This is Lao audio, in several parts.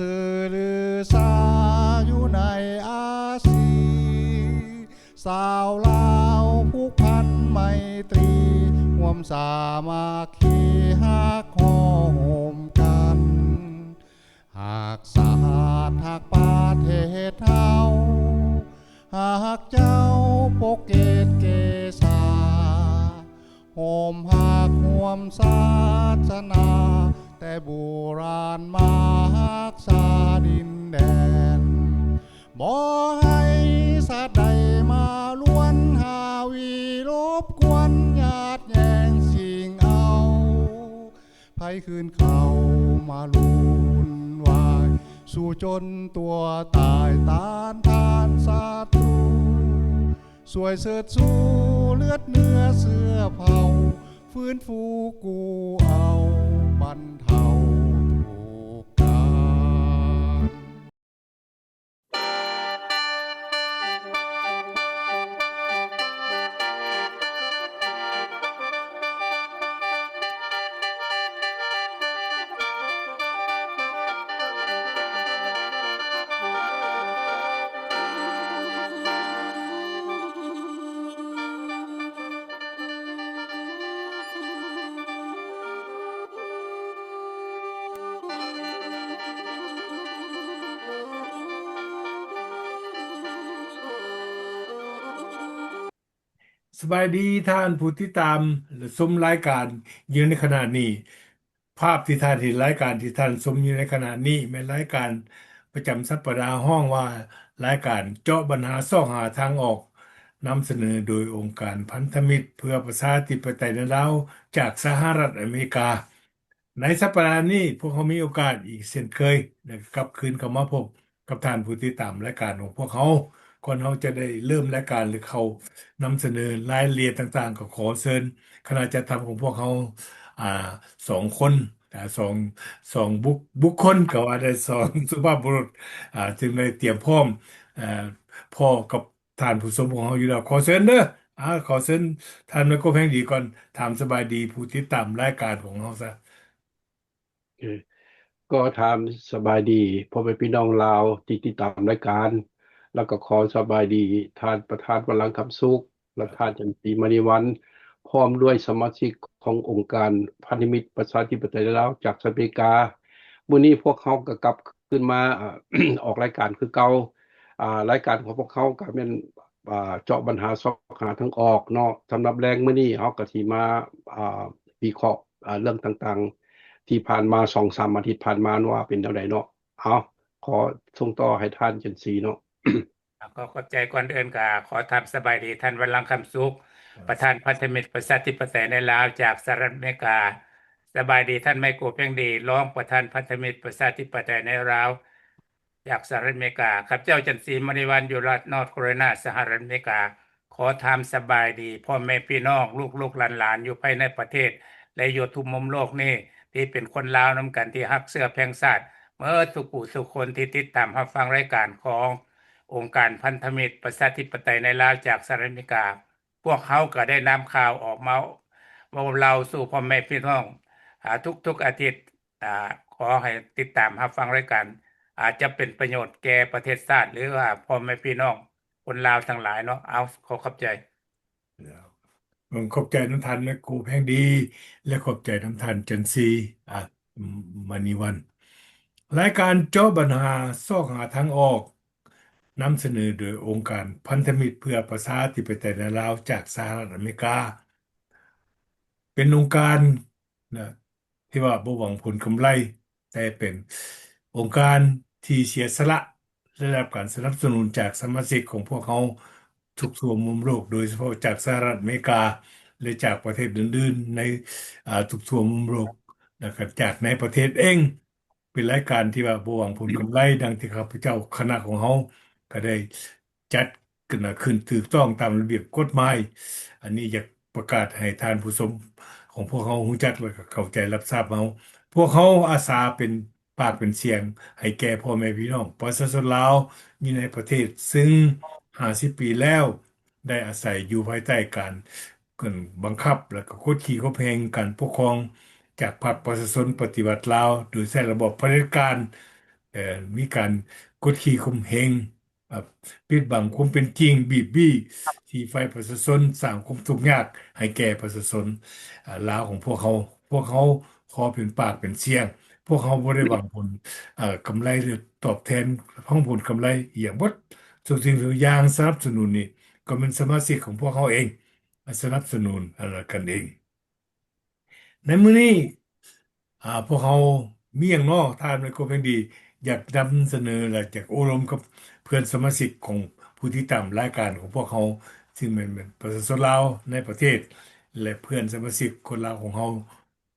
ຊື່ລືຊາຢູ່ໃນອາຊີ ຊາວລາວຜູກພັນໄມຕີ ຮ່ວມສາມັກຄີຮັກຫໍ່ໂຮມກັນ ຮັກຊາດຮັກປະເທດເຮົາ ຮັກເຈົ້າປົກເກດເກສາ ຮ່ວມຮັກຮ່ວມສາສະໜາ ແຕ່ບູຮານມາຮັກສາດິນແດນ ບໍ່ໃຫ້ຊາດໃດມາລວນຫາວີລົບກວນຍາດແຍ່ງຊິງເອົາ ໃຜຄືນເຂົ້າມາວຸ່ນວາຍ ສູ້ຈົນຕົວຕາຍຕ້ານທານສັດຕູ ຊ່ວຍເຊີດຊູເລືອດເນື້ອເຊື້ອເຜົ່າ ຟື້ນຟູກູ້ເອົາບັນເທົາທຸກການ. ສະບາຍດີທ່ານຜູ້ຕິດຕາມ ແລະ ຊົມລາຍການຢູ່ໃນຂະນະນີ້. ພາບທີ່ທ່ານເຫັນ ລາຍການທີ່ທ່ານຊົມຢູ່ໃນຂະນະນີ້ ແມ່ນລາຍການປະຈຳສັບປະດາ ຮ້ອງວ່າ ລາຍການເຈາະບັນຫາຊອກຫາທາງອອກ, ນຳສະເໜີໂດຍອົງການພັນທະມິດເພື່ອປະຊາທິປະໄຕໃນລາວ ຈາກສະຫະລັດອາເມລິກາ. ໃນສັບປະດານີ້ ພວກເຮົາມີໂອກາດອີກເຊັ່ນເຄີຍ ໄດ້ກັບຄືນເຂົ້າມາພົບ ກັບທ່ານຜູ້ຕິດຕາມລາຍການຂອງພວກເຮົາ. ກ່ອນເຮົາຈະໄດ້ເລີ່ມລາຍການ ຫຼື ເຂົ້ານຳສະເໜີລາຍລະອຽດຕ່າງໆ ກໍຂໍເຊີນຄະນະຈັດທຳຂອງພວກເຮົາ ອ່າ ສອງຄົນ ອ່າ ສອງ ສອງບຸກ ບຸກຄົນ ກໍວ່າໄດ້ ສອງສຸພາບບຸລຸດ ອ່າ ຈຶ່ງໄດ້ຕຽມພ້ອມ ອ່າ ພໍ້ກັບທ່ານຜູ້ຊົມຂອງເຮົາຢູ່ແລ້ວ. ຂໍເຊີນເດີ ອ່າ ຂໍເຊີນທ່ານໄມໂກແພງດີກ່ອນ ຖາມສະບາຍດີຜູ້ຕິດຕາມລາຍການຂອງເຮົາຊະ. ເອີ ກໍຖາມສະບາຍດີພໍ່ແມ່ພີ່ນ້ອງລາວທີ່ຕິດຕາມລາຍການ ແລ້ວກໍຂໍສະບາຍດີທ່ານປະທານວັນລັງຄຳສຸກ ແລະ ທ່ານຈັນສີ ມະນີວັນ ພ້ອມດ້ວຍສະມາຊິກຂອງອົງການພັນທະມິດປະຊາທິປະໄຕລາວຈາກສະຫະລັດອາເມລິກາ. ມື້ນີ້ພວກເຮົາກໍກັບຄືນມາ ອາ ອອກລາຍການຄືເກົ່າ. ອາ ລາຍການຂອງພວກເຮົາກໍແມ່ນ ອາ ເຈາະບັນຫາຊອກຫາທາງອອກເນາະ. ສຳລັບແລງມື້ນີ້ເຮົາກໍຊິມາ ອາ ວິເຄາະ ອາ ເລື່ອງຕ່າງໆ ທີ່ຜ່ານມາສອງສາມອາທິດຜ່ານມາວ່າເປັນແນວໃດເນາະ. ເອົາ ຂໍສົ່ງຕໍ່ໃຫ້ທ່ານຈັນສີເນາະ. ກໍຂອບໃຈ. ກ່ອນອື່ນກໍຂໍຖາມສະບາຍດີທ່ານວັນລັງຄຳສຸກ ປະທານພັນທະມິດປະຊາທິປະໄຕໃນລາວຈາກສະຫະລັດອາເມລິກາ. ສະບາຍດີທ່ານໄມໂກແພງດີ ຮອງປະທານພັນທະມິດປະຊາທິປະໄຕໃນລາວ ຈາກສະຫະລັດອາເມລິກາ. ຂ້າພະເຈົ້າ ຈັນສີ ມະນີວັນ ຢູ່ລັດ North Carolina ສະຫະລັດອາເມລິກາ ຂໍຖາມສະບາຍດີພໍ່ແມ່ພີ່ນ້ອງ ລູກໆຫຼານໆ ຢູ່ພາຍໃນປະເທດ ແລະ ຢູ່ທຸກມຸມໂລກນີ້ ທີ່ເປັນຄົນລາວນຳກັນ ທີ່ຮັກເຊື້ອແພງຊາດ ເໝິດທຸກຜູ້ທຸກຄົນ ທີ່ຕິດຕາມຮັບຟັງລາຍການຂອງອົງການພັນທະມິດປະຊາທິປະໄຕໃນລາວ ຈາກສະຫະລັດອາເມລິກາ. ພວກເຮົາກໍໄດ້ນຳຂ່າວອອກມາເວົ້າເລົ່າສູ່ພໍ່ແມ່ພີ່ນ້ອງ ອາ ທຸກໆອາທິດ. ອາ ຂໍໃຫ້ຕິດຕາມຮັບຟັງລາຍການ ອາດຈະເປັນປະໂຫຍດແກ່ປະເທດຊາດ ຫຼືວ່າພໍ່ແມ່ພີ່ນ້ອງຄົນລາວທັງຫຼາຍເນາະ. ເອົາ ຂໍຂອບໃຈ. ເອີ ຂອບໃຈນຳທ່ານແມກໂກແພງດີ ແລະ ຂອບໃຈນຳທ່ານຈັນສີ ອາ ມະນີວັນ. ລາຍການເຈາະບັນຫາຊອກຫາທາງອອກ ນຳສະເໜີໂດຍອົງການພັນທະມິດເພື່ອປະຊາທິປະໄຕໃນລາວ ຈາກສະຫະລັດອາເມລິກາ ເປັນອົງການນະ ທີ່ວ່າບໍ່ຫວັງຜົນກຳໄລ ແຕ່ເປັນອົງການທີ່ເສຍສະຫຼະ ໄດ້ຮັບການສະໜັບສະໜູນຈາກສະມາຊິກຂອງພວກເຮົາທຸກທົ່ວມຸມໂລກ, ໂດຍສະເພາະຈາກສະຫະລັດອາເມລິກາ ແລະ ຈາກປະເທດອື່ນໆໃນ ອາ ທຸກທົ່ວມຸມໂລກ ແລະ ກະຈາກໃນປະເທດເອງ. ເປັນລາຍການທີ່ວ່າບໍ່ຫວັງຜົນກຳໄລ, ດັ່ງທີ່ຂ້າພະເຈົ້າ ຄະນະຂອງເຮົາ ກະໄດ້ຈັດຂຶ້ນ ຂຶ້ນຖືກຕ້ອງຕາມລະບຽບກົດໝາຍ. ອັນນີ້ຢາກປະກາດໃຫ້ທ່ານຜູ້ຊົມຂອງພວກເຮົາຮູ້ຈັກ ແລະ ກະເຂົ້າໃຈຮັບຊາບເຮົາ. ພວກເຮົາອາສາເປັນປາກເປັນສຽງໃຫ້ແກ່ພໍ່ແມ່ພີ່ນ້ອງປະຊາຊົນລາວຢູ່ໃນປະເທດ ຊຶ່ງຫ້າສິບປີແລ້ວ ໄດ້ອາໄສຢູ່ພາຍໃຕ້ການ ການບັງຄັບ ແລະ ກໍກົດຂີ່ຂົ່ມເຫງການປົກຄອງຈາກພັກປະຊາຊົນປະຕິວັດລາວ ໂດຍໃຊ້ລະບອບຜະເດັດການ. ແລ ມີການກົດຂີ່ຂົ່ມເຫງ ເອີ ປິດບັງຄວາມເປັນຈິງ ບີບບີ້ ຊີ້ໄຟປະຊາຊົນ ສ້າງຄວາມທຸກຍາກໃຫ້ແກ່ປະຊາຊົນ ເອີ ລາວຂອງພວກເຮົາ. ພວກເຮົາຂໍເປັນປາກເປັນສຽງ, ພວກເຮົາບໍ່ໄດ້ຫວັງຜົນ ເອີ ກຳໄລ ຫຼື ຕອບແທນ ຫວັງຜົນກຳໄລອີ່ຫຍັງເບິດ. ທຸກສິ່ງທຸກຢ່າງສະໜັບສະໜູນນີ້ ກໍແມ່ນສະມາຊິກຂອງພວກເຮົາເອງ ສະໜັບສະໜູນ ເອີ ກັນເອງ. ໃນມື້ນີ້ ອາ ພວກເຮົາມີຫຍັງເນາະ ທ່ານໄມໂຄແພງດີ ຢາກນຳສະເໜີ ແລະ ຢາກໂອ້ລົມກັບເພື່ອນສະມາຊິກຂອງຜູ້ຕິດຕາມລາຍການຂອງພວກເຮົາ ຊຶ່ງແມ່ນ ແມ່ນປະຊາຊົນລາວໃນປະເທດ ແລະ ເພື່ອນສະມາຊິກຄົນລາວຂອງເຮົາ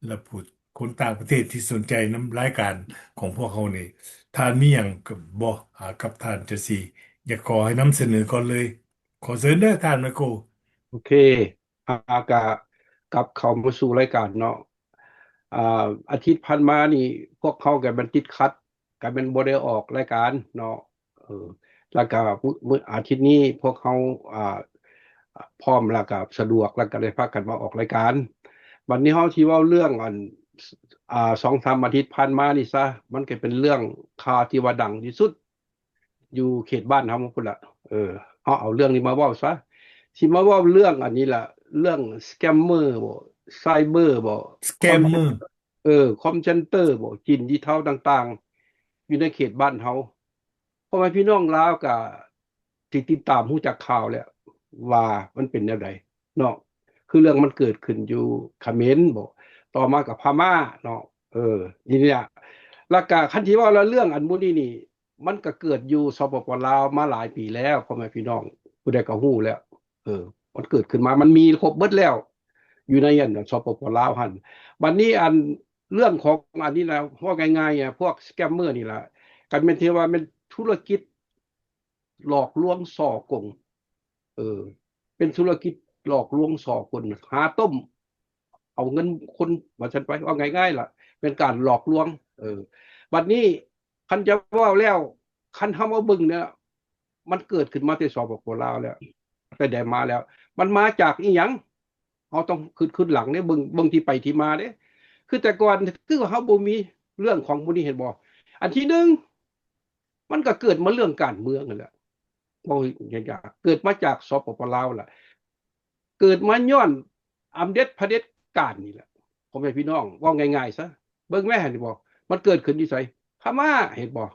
ແລະ ຜູ້ ຄົນຕ່າງປະເທດທີ່ສົນໃຈນຳລາຍການຂອງພວກເຮົານີ້ ທ່ານມີຫຍັງກັບ ບໍ່ ອາ ກັບທ່ານຈະສີ ຢາກຂໍໃຫ້ນຳສະເໜີກ່ອນເລີຍ. ຂໍເຊີນເດີທ່ານໄມໂຄ. ໂອເຄ ອາ ກະກັບເຂົ້າມາສູ່ລາຍການເນາະ. ອາ ອາທິດຜ່ານມານີ້ ພວກເຮົາກະແມ່ນຕິດຂັດ ກະແມ່ນບໍ່ໄດ້ອອກລາຍການເນາະ. ເອີ ແລ້ວກະມື້ ອາທິດນີ້ພວກເຮົາ ອາ ພ້ອມ ແລ້ວກະສະດວກ ແລ້ວກະໄດ້ພາກັນມາອອກລາຍການ. ບັດນີ້ເຮົາຊິເວົ້າເລື່ອງອັນ ອາ ສອງສາມອາທິດຜ່ານມານີ້ຊະ ມັນກະເປັນເລື່ອງຂ່າວທີ່ວ່າດັງທີ່ສຸດ ຢູ່ເຂດບ້ານເຮົາພຸ້ນລະ. ເອີ ເຮົາເອົາເລື່ອງນີ້ມາເວົ້າຊະ ຊິມາເວົ້າເລື່ອງອັນນີ້ລະ ເລື່ອງສະແກມເມີບໍ ໄຊເບີບໍ ສະແກມເມີ ເອີ ຄອລເຊັນເຕີບໍ ຈີນສີເທົາຕ່າງໆ ຢູ່ໃນເຂດບ້ານເຮົາ. ພໍ່ແມ່ພີ່ນ້ອງລາວກະຊິຕິດຕາມຮູ້ຈັກຂ່າວແລ້ວວ່າມັນເປັນແນວໃດເນາະ ຄືເລື່ອງມັນເກີດຂຶ້ນຢູ່ຂະເໝນບໍ ຕໍ່ມາກະພະມ້າເນາະ. ເອີ ນີ້ລະ ແລ້ວກະຄັນຊິເວົ້າລະເລື່ອງອັນໝູ່ນີ້ນີ້ ມັນກະເກີດຢູ່ ສປປ ລາວ ມາຫຼາຍປີແລ້ວ ພໍ່ແມ່ພີ່ນ້ອງຜູ້ໃດກະຮູ້ແລ້ວ. ເອີ ມັນເກີດຂຶ້ນມາ ມັນມີຄົບເບິດແລ້ວ ຢູ່ໃນອັນ ສປປ ລາວຫັ້ນ. ບັດນີ້ອັນເລື່ອງຂອງອັນນີ້ນະ ເວົ້າງ່າຍໆ ອະ ພວກສະແກມເມີນີ້ລະ ກະແມ່ນທີ່ວ່າແມ່ນທຸລະກິດຫຼອກລວງສໍ້ໂກງ ເອີ ເປັນທຸລະກິດຫຼອກລວງສໍ້ໂກງ ຫາຕົ້ມເອົາເງິນຄົນ ວ່າຊັ້ນໄປ ເວົ້າງ່າຍໆ ລະ ເປັນການຫຼອກລວງ. ເອີ ບັດນີ້ ຄັນຈະເວົ້າແລ້ວ ຄັນເຮົາມາເບິ່ງເນຍ ມັນເກີດຂຶ້ນມາແຕ່ ສປປ ລາວ ແລ້ວ ແຕ່ໃດມາແລ້ວ ມັນມາຈາກອີ່ຫຍັງ? ເຮົາຕ້ອງຄຶດ ຄຶດຫຼັງເດ້ ເບິ່ງ ເບິ່ງທີ່ໄປທີ່ມາເດ້. ຄືແຕ່ກ່ອນ ຄືວ່າເຮົາບໍ່ມີເລື່ອງຂອງໝູ່ນີ້ ເຫັນບໍ່? ອັນທີໜຶ່ງ ມັນກະເກີດມາເລື່ອງການເມືອງຫັ້ນແຫຼະ ເວົ້າຍາກໆ ເກີດມາຈາກ ສປປ ລາວ ລະ ເກີດມາຍ້ອນອຳເດັດຜະເດັດການນີ້ແຫຼະ ພໍ່ແມ່ພີ່ນ້ອງ ເວົ້າງ່າຍໆ ຊະ. ເບິ່ງແມ້ ເຫັນບໍ່ ມັນເກີດຂຶ້ນຢູ່ໃສ? ພະມ້າ ເຫັນບໍ່?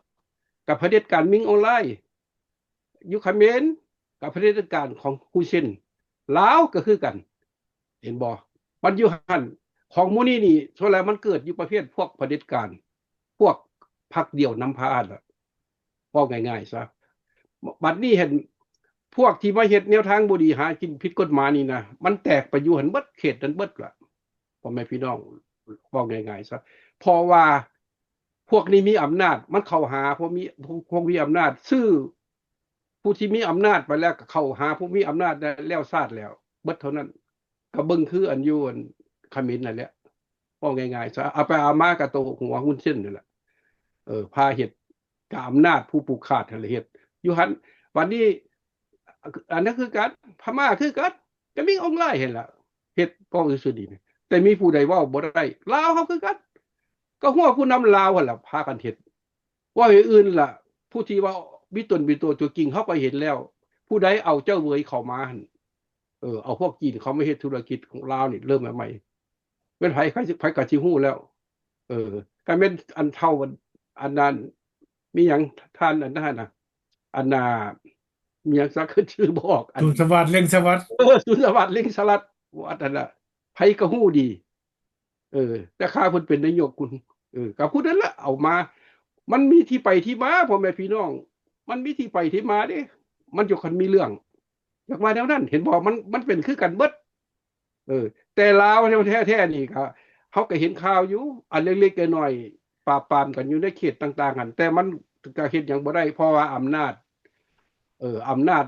ກັບຜະເດັດການມິງອອງລາຍ ຢູ່ຂະເໝນ ກັບຜະເດັດການຂອງຮຸນເຊັນ ລາວກະຄືກັນ ເຫັນບໍ່? ມັນຢູ່ຫັ້ນ ຂອງໝູ່ນີ້ນີ້ ສ່ວນຫຼາຍມັນເກີດຢູ່ປະເພດພວກຜະເດັດການ ພວກພັກດຽວນຳພາຫັ້ນລະ ເວົ້າງ່າຍໆ ຊະ. ບັດນີ້ເຫັນພວກທີ່ມາເຮັດແນວທາງບໍ່ດີ ຫາກິນຜິດກົດໝາຍນີ້ນະ ມັນແຕກໄປຢູ່ຫັ້ນເບິດ ເຂດນັ້ນເບິດລະ ພໍ່ແມ່ພີ່ນ້ອງ ເວົ້າງ່າຍໆ ຊະ. ເພາະວ່າພວກນີ້ມີອຳນາດ ມັນເຂົ້າຫາພວກມີ ພວກ ພວກມີອຳນາດ ຊື້ຜູ້ທີ່ມີອຳນາດໄປແລ້ວ ກະເຂົ້າຫາຜູ້ມີອຳນາດແລ້ວຊາດແລ້ວ ເບິດເທົ່ານັ້ນ. ກະເບິ່ງຄືອັນຢູ່ອັນຂະເໝນນັ້ນແຫຼະ ເວົ້າງ່າຍໆ ຊະ. ເອົາໄປເອົາມາກະໂຕຫົວຮຸນເຊັນນັ້ນແຫຼະ ເອີ ພາເຮັດ ກະອຳນາດຜູ້ຜູກຂາດຫັ້ນລະເຮັດຢູ່ຫັ້ນ. ບັດນີ້ ອັນນັ້ນຄືກັນ ພະມ້າຄືກັນ ກະມິງອອງລາຍຫັ້ນລະເຮັດ ເວົ້າຊື່ໆ ນີ້ ແຕ່ມີຜູ້ໃດເວົ້າບໍ່ໄດ້. ລາວເຮົາຄືກັນ ກະຫົວຜູ້ນຳລາວຫັ້ນລະພາກັນເຮັດ. ເວົ້າຢ່າງອື່ນລະ ຜູ້ທີ່ວ່າມີຕົນມີຕົວຕົວຈິງ ເຮົາກະເຫັນແລ້ວ ຜູ້ໃດເອົາເຈົ້າເຫວີຍເຂົ້າມາຫັ້ນ ເອີ ເອົາພວກຈີນເຂົ້າມາເຮັດທຸລະກິດຂອງລາວນີ້ ເລີ່ມໃໝ່ໆ ແມ່ນໃຜ ໃຜ ໃຜກະຊິຮູ້ແລ້ວ. ເອີ ກະແມ່ນອັນເຖົ້າ ອັນນັ້ນ ມີຫຍັງ ທ່ານອັນນັ້ນນະ ອັນນ່າ ມີຫຍັງຊະ ຄືຊື່ບໍ່ອອກ ອັນ ສຸນສະຫວັດ ເລັ່ງສະຫວັດ ເອີ ສຸນສະຫວັດ ເລັ່ງສະຫວັດ ອັນນັ້ນລະ ໃຜກະຮູ້ດີ. ເອີ ແຕ່ຂ້າເພິ່ນເປັນນາຍົກພຸ້ນ ເອີ ກະຜູ້ນັ້ນລະເອົາມາ ມັນມີທີ່ໄປທີ່ມາ ພໍ່ແມ່ພີ່ນ້ອງ ມັນມີທີ່ໄປທີ່ມາເດ້. ມັນຈັ່ງຄັນມີເລື່ອງ ຢາກວ່າແນວນັ້ນ ເຫັນບໍ່ ມັນ ມັນເປັນຄືກັນເບິດ. ເອີ ແຕ່ລາວແທ້ໆ ນີ້ກະ ເຮົາກະເຫັນຂ່າວຢູ່ ອັນເລັກໆ ນ້ອຍໆ ປາບປາມກັນຢູ່ໃນເຂດຕ່າງໆ ຫັ້ນ ແຕ່ມັນກະເຮັດຫຍັງບໍ່ໄດ້ ເພາະວ່າອຳນາດ ເອີ ອຳນາດ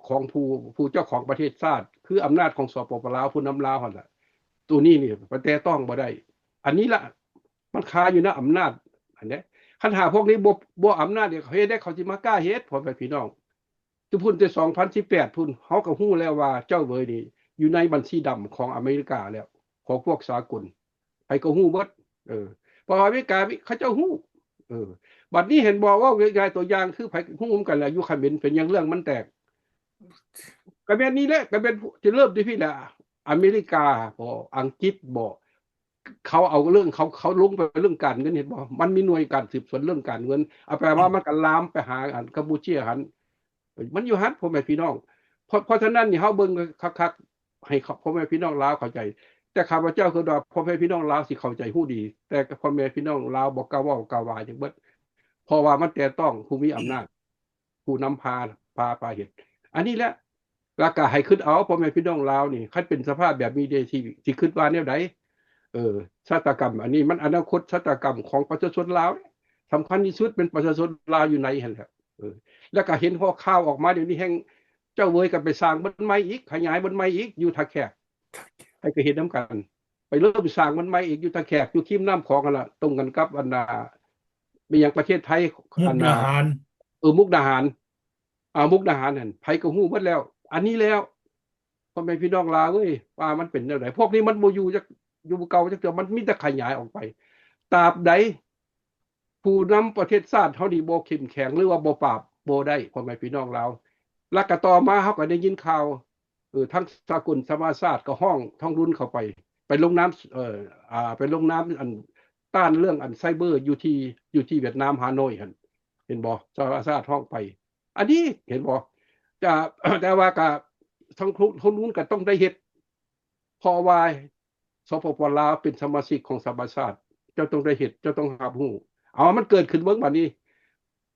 ຂອງຜູ້ ຜູ້ເຈົ້າຂອງປະເທດຊາດ ຄືອຳນາດຂອງ ສປປ ລາວ ຜູ້ນຳລາວຫັ້ນລະ ໂຕນີ້ນີ້ໄປແຕະຕ້ອງບໍ່ໄດ້. ອັນນີ້ລະ ມັນຄາຢູ່ນຳອຳນາດ ອັນນີ້ ຄັນຫາກພວກນີ້ບໍ່ ບໍ່ອຳນາດນີ້ ເຂົາເຮັດໄດ້ ເຂົາຊິມາກ້າເຮັດ ພໍ່ແມ່ພີ່ນ້ອງ. ແຕ່ພຸ້ນແຕ່ສອງພັນສິບແປດພຸ້ນ ເຮົາກະຮູ້ແລ້ວວ່າເຈົ້າເຫວີຍນີ້ຢູ່ໃນບັນຊີດຳຂອງອາເມລິກາແລ້ວ ຂອງພວກສາກົນ ໃຜກະຮູ້ເບິດ ເອີ ເພາະອາເມລິກາເຂົາເຈົ້າຮູ້ ເອີ ບັດນີ້ເຫັນບໍ່ ເວົ້າງ່າຍໆ ຕົວຢ່າງຄືໃຜຮູ້ນຳກັນແຫຼະ ຢູ່ຂະເໝນເປັນຫຍັງເລື່ອງມັນແຕກ ກະແມ່ນນີ້ແຫຼະ ກະແມ່ນຈະເລີ່ມທີ່ພີ້ແຫຼະ ອາເມລິກາບໍ ອັງກິດບໍ ເຂົາເອົາເລື່ອງ ເຂົາ ເຂົາລົງໄປເລື່ອງການເງິນ ເຫັນບໍ່ ມັນມີໜ່ວຍການສືບສວນເລື່ອງການເງິນ ເອົາໄປມາມັນກະລາມໄປຫາອັນກຳປູເຈຍຫັ້ນ ມັນຢູ່ຫັ້ນ ພໍ່ແມ່ພີ່ນ້ອງ ເພາະ ເພາະສະນັ້ນນີ້ ເຮົາເບິ່ງຄັກໆ ໃຫ້ພໍ່ແມ່ພີ່ນ້ອງລາວເຂົ້າໃຈ ແຕ່ຂ້າພະເຈົ້າຄິດວ່າພໍ່ແມ່ພີ່ນ້ອງລາວຊິເຂົ້າໃຈຮູ້ດີ ແຕ່ພໍ່ແມ່ພີ່ນ້ອງລາວບໍ່ກ້າເວົ້າກ້າວ່າຫຍັງເບິດ ເພາະວ່າມັນແຕະຕ້ອງຜູ້ມີອຳນາດ ຜູ້ນຳພາ ພາ ພາເຮັດ ອັນນີ້ແຫຼະ ແລ້ວກະໃຫ້ຄິດເອົາ ພໍ່ແມ່ພີ່ນ້ອງລາວນີ້ ຄັນເປັນສະພາບແບບນີ້ເດ ຊິ ຊິຄິດວ່າແນວໃດ? ເອີ ຊາຕາກຳອັນນີ້ມັນອະນາຄົດຊາຕາກຳຂອງປະຊາຊົນລາວ ສຳຄັນທີ່ສຸດແມ່ນປະຊາຊົນລາວຢູ່ໃນຫັ້ນແຫຼະ ເອີ ແລ້ວກະເຫັນຂໍ້ຂ່າວອອກມາດຽວນີ້ແຮ່ງ ເຈົ້າເຫວີຍກໍໄປສ້າງບ່ອນໃໝ່ອີກ ຂະຫຍາຍບ່ອນໃໝ່ອີກ ຢູ່ທ່າແຂກ ໃຜກໍເຫັນນຳກັນ ໄປເລີ່ມສ້າງບ່ອນໃໝ່ອີກ ຢູ່ທ່າແຂກ ຢູ່ຄີມນ້ຳຂອງຫັ້ນລະ ຕົງກັນກັບອັນນ່າ ແມ່ນຫຍັງ ປະເທດໄທ ມຸກດາຫານ ເອີ ມຸກດາຫານ ອ່າ ມຸກດາຫານຫັ້ນ ໃຜກໍຮູ້ເບິດແລ້ວ ອັນນີ້ແລ້ວ ພໍ່ແມ່ພີ່ນ້ອງລາວເອີຍ ວ່າມັນເປັນແນວໃດ ພວກນີ້ມັນບໍ່ຢູ່ຈັກ ຢູ່ເກົ່າຈັກເທື່ອ ມັນມີແຕ່ຂະຫຍາຍອອກໄປ ຕາບໃດ ຜູ້ນຳປະເທດຊາດເຮົານີ້ບໍ່ເຂັ້ມແຂງ ຫຼືວ່າບໍ່ປາບບໍ່ໄດ້ ພໍ່ແມ່ພີ່ນ້ອງລາວ ແລ້ວກະຕໍ່ມາເຮົາກໍໄດ້ຍິນຂ່າວ ເອີ ທາງສາກົນສະຫະປະຊາຊາດກໍຮ້ອງທ້ອງລຸນເຂົ້າໄປ ໄປລົງນາມ ເອີ ອ່າ ໄປລົງນາມອັນ ຕ້ານເລື່ອງອັນໄຊເບີຢູ່ທີ່ ຢູ່ທີ່ຫວຽດນາມ ຮ່າໂນ້ຍຫັ້ນ ເຫັນບໍ່ ສະຫະປະຊາຊາດຮ້ອງໄປ ອັນນີ້ເຫັນບໍ່ ຈະ ແຕ່ວ່າກະ ທາງ ທາງລຸນກໍຕ້ອງໄດ້ເຮັດ ເພາະວ່າ ສປປ ລາວ ເປັນສະມາຊິກຂອງສະຫະປະຊາຊາດ ເຈົ້າຕ້ອງໄດ້ເຮັດ ເຈົ້າຕ້ອງຮັບຮູ້ ເອົາ ມັນເກີດຂຶ້ນເບິ່ງບາດນີ້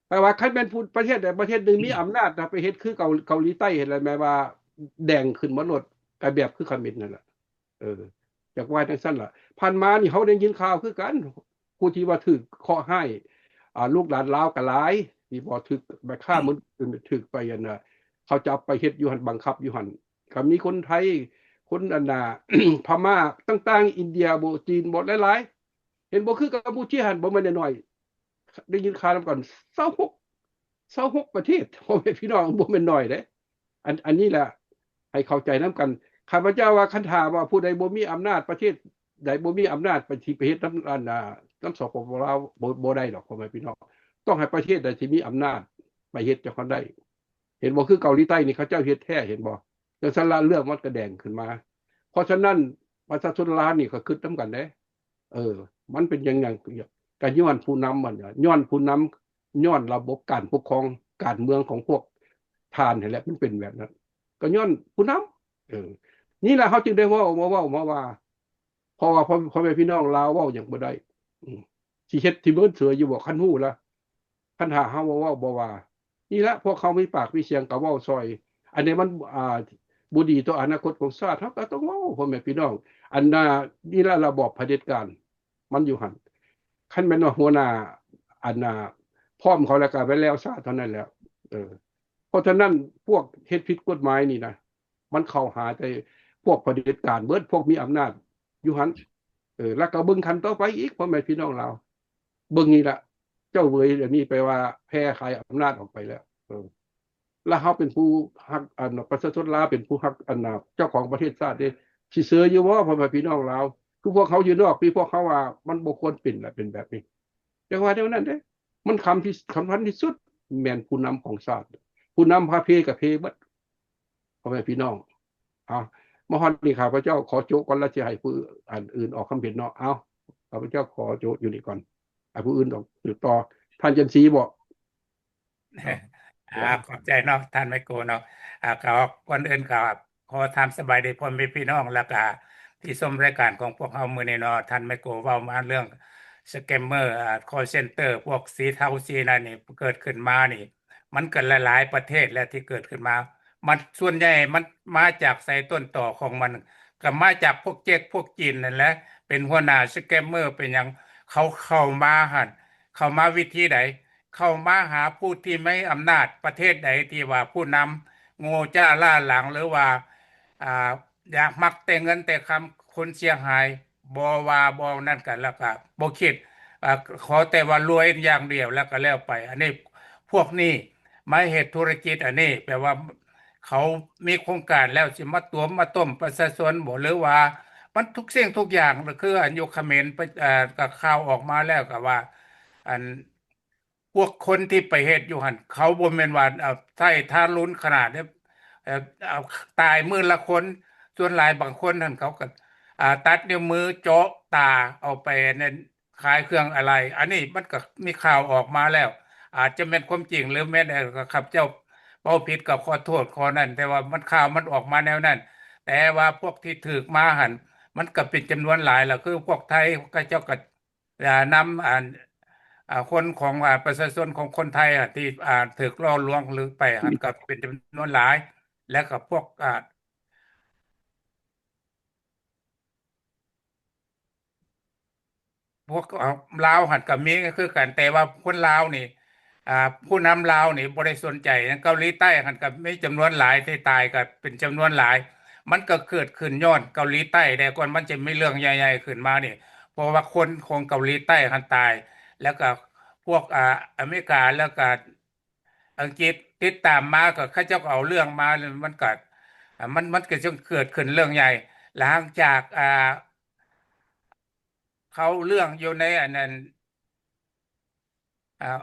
ແປວ່າຄັນແມ່ນຜູ້ ປະເທດໃດປະເທດໜຶ່ງມີອຳນາດນະ ໄປເຮັດຄືເກົາ ເກົາຫຼີໃຕ້ເຫັນແລ້ວ ແມ່ນວ່າແດງຂຶ້ນໝົດໂລດ ກໍແບບຄືຂະເໝນນັ້ນລະ ເອີ ຈັກວ່າຈັ່ງຊັ້ນລະ ຜ່ານມານີ້ເຮົາໄດ້ຍິນຂ່າວຄືກັນ ຜູ້ທີ່ວ່າຖືກເຄາະຮ້າຍ ອ່າ ລູກຫຼານລາວກໍຫຼາຍ ທີ່ບໍ່ຖືກໄປຄ້າມະນຸດ ຖືກໄປອັນນ່າ ເຂົາຈັບໄປເຮັດຢູ່ຫັ້ນ ບັງຄັບຢູ່ຫັ້ນ ກໍມີຄົນໄທ ຄົນອັນນ່າ ພະມ້າຕ່າງໆ ອິນເດຍບໍ ຈີນບໍ ຫຼາຍໆ ເຫັນບໍ່ ຄືກຳປູເຈຍຫັ້ນ ບໍ່ແມ່ນນ້ອຍໆ ໄດ້ຍິນຂ່າວນຳກັນ ຊາວຫົກ ຊາວຫົກປະເທດ ພໍ່ແມ່ພີ່ນ້ອງ ບໍ່ແມ່ນນ້ອຍເດ້ ອັນ ອັນນີ້ລະ ໃຫ້ເຂົ້າໃຈນຳກັນ ຂ້າພະເຈົ້າວ່າ ຄັນຖ້າວ່າຜູ້ໃດບໍ່ມີອຳນາດ ປະເທດໃດບໍ່ມີອຳນາດ ໄປ ຊິໄປເຮັດນຳ ອັນ ນຳ ສປປ ລາວ ບໍ່ ບໍ່ໄດ້ດອກ ພໍ່ແມ່ພີ່ນ້ອງ ຕ້ອງໃຫ້ປະເທດໃດທີ່ມີອຳນາດໄປເຮັດຈັ່ງຊັ້ນໄດ້ ເຫັນບໍ່ ຄືເກົາຫຼີໃຕ້ນີ້ ເຂົາເຈົ້າເຮັດແທ້ ເຫັນບໍ່ ຈັ່ງຊັ້ນລະ ເລື່ອງມັນກະແດງຂຶ້ນມາ ເພາະສະນັ້ນ ປະຊາຊົນລາວນີ້ກໍຄິດນຳກັນເດ້ ເອີ ມັນເປັນຫຍັງ ກະຍ້ອນຜູ້ນຳ ມັນ ຍ້ອນຜູ້ນຳ ຍ້ອນລະບົບການປົກຄອງ ການເມືອງຂອງພວກທ່ານຫັ້ນແຫຼະ ມັນເປັນແບບນັ້ນ ກໍຍ້ອນຜູ້ນຳ ເອີ ນີ້ລະ ເຮົາຈຶ່ງໄດ້ເວົ້າ ມາເວົ້າ ມາວ່າ ເພາະວ່າ ພໍ່ ພໍ່ແມ່ພີ່ນ້ອງລາວເວົ້າຫຍັງບໍ່ໄດ້ ອືມ ຊິເຮັດ ຊິເມີນເສີຍຢູ່ບໍ່ ຄັນຮູ້ລະ ຄັນຖ້າເຮົາບໍ່ເວົ້າບໍ່ວ່າ ນີ້ລະ ພວກເຮົາມີປາກມີສຽງກໍເວົ້າຊ່ອຍ ອັນໃດມັນ ອ່າ ບໍ່ດີຕໍ່ອະນາຄົດຂອງຊາດ ເຮົາກໍຕ້ອງເວົ້າ ພໍ່ແມ່ພີ່ນ້ອງ ອັນນ່າ ນີ້ລະລະບອບຜະເດັດການ ມັນຢູ່ຫັ້ນ ຄັນແມ່ນວ່າຫົວໜ້າ ອັນນ່າ ພ້ອມເຂົາແລ້ວກໍໄປແລ້ວຊາເທົ່ານັ້ນແຫຼະ ເອີ ເພາະສະນັ້ນ ພວກເຮັດຜິດກົດໝາຍນີ້ນະ ມັນເຂົ້າຫາແຕ່ພວກຜະເດັດການເບິດ ພວກມີອຳນາດຢູ່ຫັ້ນ ເອີ ແລ້ວກໍເບິ່ງຂັ້ນຕໍ່ໄປອີກ ພໍ່ແມ່ພີ່ນ້ອງລາວ ເບິ່ງນີ້ລະ ເຈົ້າເຫວີຍອັນນີ້ແປວ່າແຜ່ຂາຍອຳນາດອອກໄປແລ້ວ ເອີ ລະເຮົາເປັນຜູ້ຮັກ ອັນ ປະຊາຊົນລາວເປັນຜູ້ຮັກ ອັນ ເຈົ້າຂອງປະເທດຊາດເດ້ ຊິເຊີຍຢູ່ບໍ່ ພໍ່ແມ່ພີ່ນ້ອງລາວ ຄືພວກເຮົາຢູ່ນອກ ຄືພວກເຮົາວ່າມັນບໍ່ຄວນເປັນລະ ເປັນແບບນີ້ ຈັ່ງວ່າແນວນັ້ນເດ້ ມັນຄຳທີ່ສຳຄັນທີ່ສຸດ ແມ່ນຜູ້ນຳຂອງຊາດ ຜູ້ນຳພາເພກໍເພເບິດ ພໍ່ແມ່ພີ່ນ້ອງ ເອົາ ມາຮອດນີ້ ຂ້າພະເຈົ້າຂໍໂຈະກ່ອນ ແລ້ວຊິໃຫ້ຜູ້ອັນອື່ນອອກຄຳເຫັນເນາະ ເອົາ ຂ້າພະເຈົ້າຂໍໂຈະຢູ່ນີ້ກ່ອນ ໃຫ້ຜູ້ອື່ນອອກຕໍ່ ທ່ານຈັນສີບໍ? ອ່າ ຂອບໃຈເນາະ ທ່ານໄມໂກເນາະ ອ່າ ກໍກ່ອນອື່ນກໍຂໍຖາມສະບາຍດີພໍ່ແມ່ພີ່ນ້ອງ ແລ້ວກະທີ່ຊົມລາຍການຂອງພວກເຮົາມື້ນີ້ເນາະ ທ່ານໄມໂກເວົ້າມາເລື່ອງສະແກມເມີ ອ່າ ຄໍເຊັນເຕີ ພວກສີເທົາສີນັ້ນນີ້ ເກີດຂຶ້ນມານີ້ ມັນກໍຫຼາຍໆປະເທດແລ້ວທີ່ເກີດຂຶ້ນມາ ມັນ ສ່ວນໃຫຍ່ມັນມາຈາກໃສ ຕົ້ນຕໍຂອງມັນ ກໍມາຈາກພວກເຈັກພວກຈີນນັ້ນແຫຼະ ເປັນຫົວໜ້າສະແກມເມີ ເປັນຫຍັງ ເຂົາເຂົ້າມາຫັ້ນ ເຂົ້າມາວິທີໃດ? ເຂົ້າມາຫາຜູ້ທີ່ມີອຳນາດ ປະເທດໃດທີ່ວ່າຜູ້ນຳໂງ່ຈ້າລ້າຫຼັງ ຫຼືວ່າ ອ່າ ຢາກມັກແຕ່ເງິນແຕ່ຄຳ ຄົນເສຍຫາຍ ບໍ່ວ່າບໍ່ນັ້ນກັນ ແລ້ວກໍບໍ່ຄິດ ອ່າ ຂໍແຕ່ວ່າລວຍຢ່າງດຽວ ແລ້ວກໍແລ້ວໄປ ອັນນີ້ ພວກນີ້ມາເຮັດທຸລະກິດ ອັນນີ້ແປວ່າເຂົາມີໂຄງການແລ້ວ ຊິມາຕົວມມາຕົ້ມປະຊາຊົນບໍ ຫຼືວ່າມັນທຸກສິ່ງທຸກຢ່າງ ຄືອັນຢູ່ຂະເໝນ ປະ ເອີ ກໍຂ່າວອອກມາແລ້ວກໍວ່າ ອັນ ພວກຄົນທີ່ໄປເຮັດຢູ່ຫັ້ນ ເຂົາບໍ່ແມ່ນວ່າ ເອີ ໃຊ້ທາລຸນຂະໜາດເດ້ ເອີ ເອົາ ຕາຍມື້ລະຄົນ. ສ່ວນຫຼາຍບາງຄົນຫັ້ນ ເຂົາກໍ ອ່າ ຕັດນິ້ວມື ເຈາະຕາ ເອົາໄປອັນນັ້ນ ຂາຍເຄື່ອງອາໄລ. ອັນນີ້ມັນກໍມີຂ່າວອອກມາແລ້ວ ອາດຈະແມ່ນຄວາມຈິງ ຫຼືແມ່ນ ເອີ ຂ້າພະເຈົ້າເວົ້າຜິດກໍຂໍໂທດຂໍ້ນັ້ນ, ແຕ່ວ່າມັນ ຂ່າວມັນອອກມາແນວນັ້ນ. ແຕ່ວ່າພວກທີ່ຖືກມາຫັ້ນ ມັນກໍເປັນຈຳນວນຫຼາຍລະ ຄືພວກໄທ ເຂົາເຈົ້າກໍ ອ່າ ນຳ ອັນ ອ່າ ຄົນຂອງ ອ່າ ປະຊາຊົນຂອງຄົນໄທ ອ່າ ທີ່ ອ່າ ຖືກຫຼອກລວງ ຫຼື ໄປຫັ້ນ ກໍເປັນຈຳນວນຫຼາຍ ແລະ ກໍພວກ ອ່າ ພວກ ເອີ ລາວຫັ້ນກໍມີຄືກັນ, ແຕ່ວ່າຄົນລາວນີ້ ອ່າ ຜູ້ນຳລາວນີ້ບໍ່ໄດ້ສົນໃຈຫຍັງ. ເກົາຫຼີໃຕ້ຫັ້ນກໍມີຈຳນວນຫຼາຍທີ່ຕາຍ ກໍເປັນຈຳນວນຫຼາຍ. ມັນກໍເກີດຂຶ້ນຍ້ອນເກົາຫຼີໃຕ້ແດ່ ກ່ອນມັນຈະມີເລື່ອງໃຫຍ່ໆຂຶ້ນມານີ້ ເພາະວ່າຄົນຂອງເກົາຫຼີໃຕ້ຫັ້ນຕາຍ ແລ້ວກໍພວກ ອ່າ ອາເມລິກາ ແລ້ວກໍອັງກິດຕິດຕາມມາ ກໍເຂົາເຈົ້າກໍເອົາເລື່ອງມາ ແລ້ວມັນກໍ ອ່າ ມັນ ມັນກໍຈຶ່ງເກີດຂຶ້ນເລື່ອງໃຫຍ່. ຫຼັງຈາກ ອ່າ ເຂົາເລື່ອງຢູ່ໃນອັນນັ້ນ ອ່າ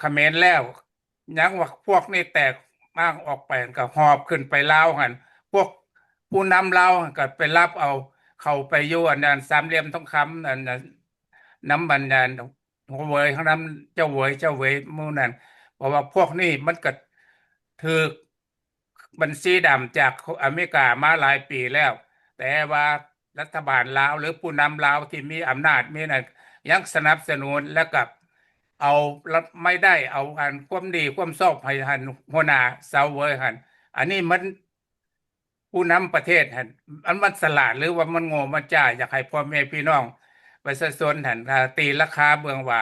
ຂະເໝນແລ້ວ ຍັງວ່າພວກນີ້ແຕກມ້າງອອກໄປ ກໍຫອບຂຶ້ນໄປລາວຫັ້ນ. ພວກຜູ້ນຳລາວຫັ້ນກໍໄປຮັບເອົາ ເຂົ້າໄປຢູ່ອັນນັ້ນ ສາມຫຼ່ຽມທອງຄຳ ອັນນັ້ນ ນຳອັນນັ້ນ ຫົວເຫວີຍ ນຳເຈົ້າເຫວີຍ ເຈົ້າເຫວີຍໝູ່ນັ້ນ. ເພາະວ່າພວກນີ້ມັນກໍຖືກ ບັນຊີດຳຈາກອາເມລິກາມາຫຼາຍປີແລ້ວ, ແຕ່ວ່າລັດຖະບານລາວ ຫຼື ຜູ້ນຳລາວທີ່ມີອຳນາດມີນັ້ນ ຍັງສະໜັບສະໜູນ ແລ້ວກໍເອົາລາຍໄດ້ ເອົາອັນຄວາມດີຄວາມຊອບໃຫ້ຫັ້ນ ຫົວໜ້າເຊົາເວີຍຫັ້ນ. ອັນນີ້ມັນ ຜູ້ນຳປະເທດຫັ້ນ ອັນມັນສະຫຼາດ ຫຼືວ່າມັນໂງ່ມັນຈ້າ? ຢາກໃຫ້ພໍ່ແມ່ພີ່ນ້ອງປະຊາຊົນຫັ້ນ ອ່າ ຕີລາຄາເບິ່ງວ່າ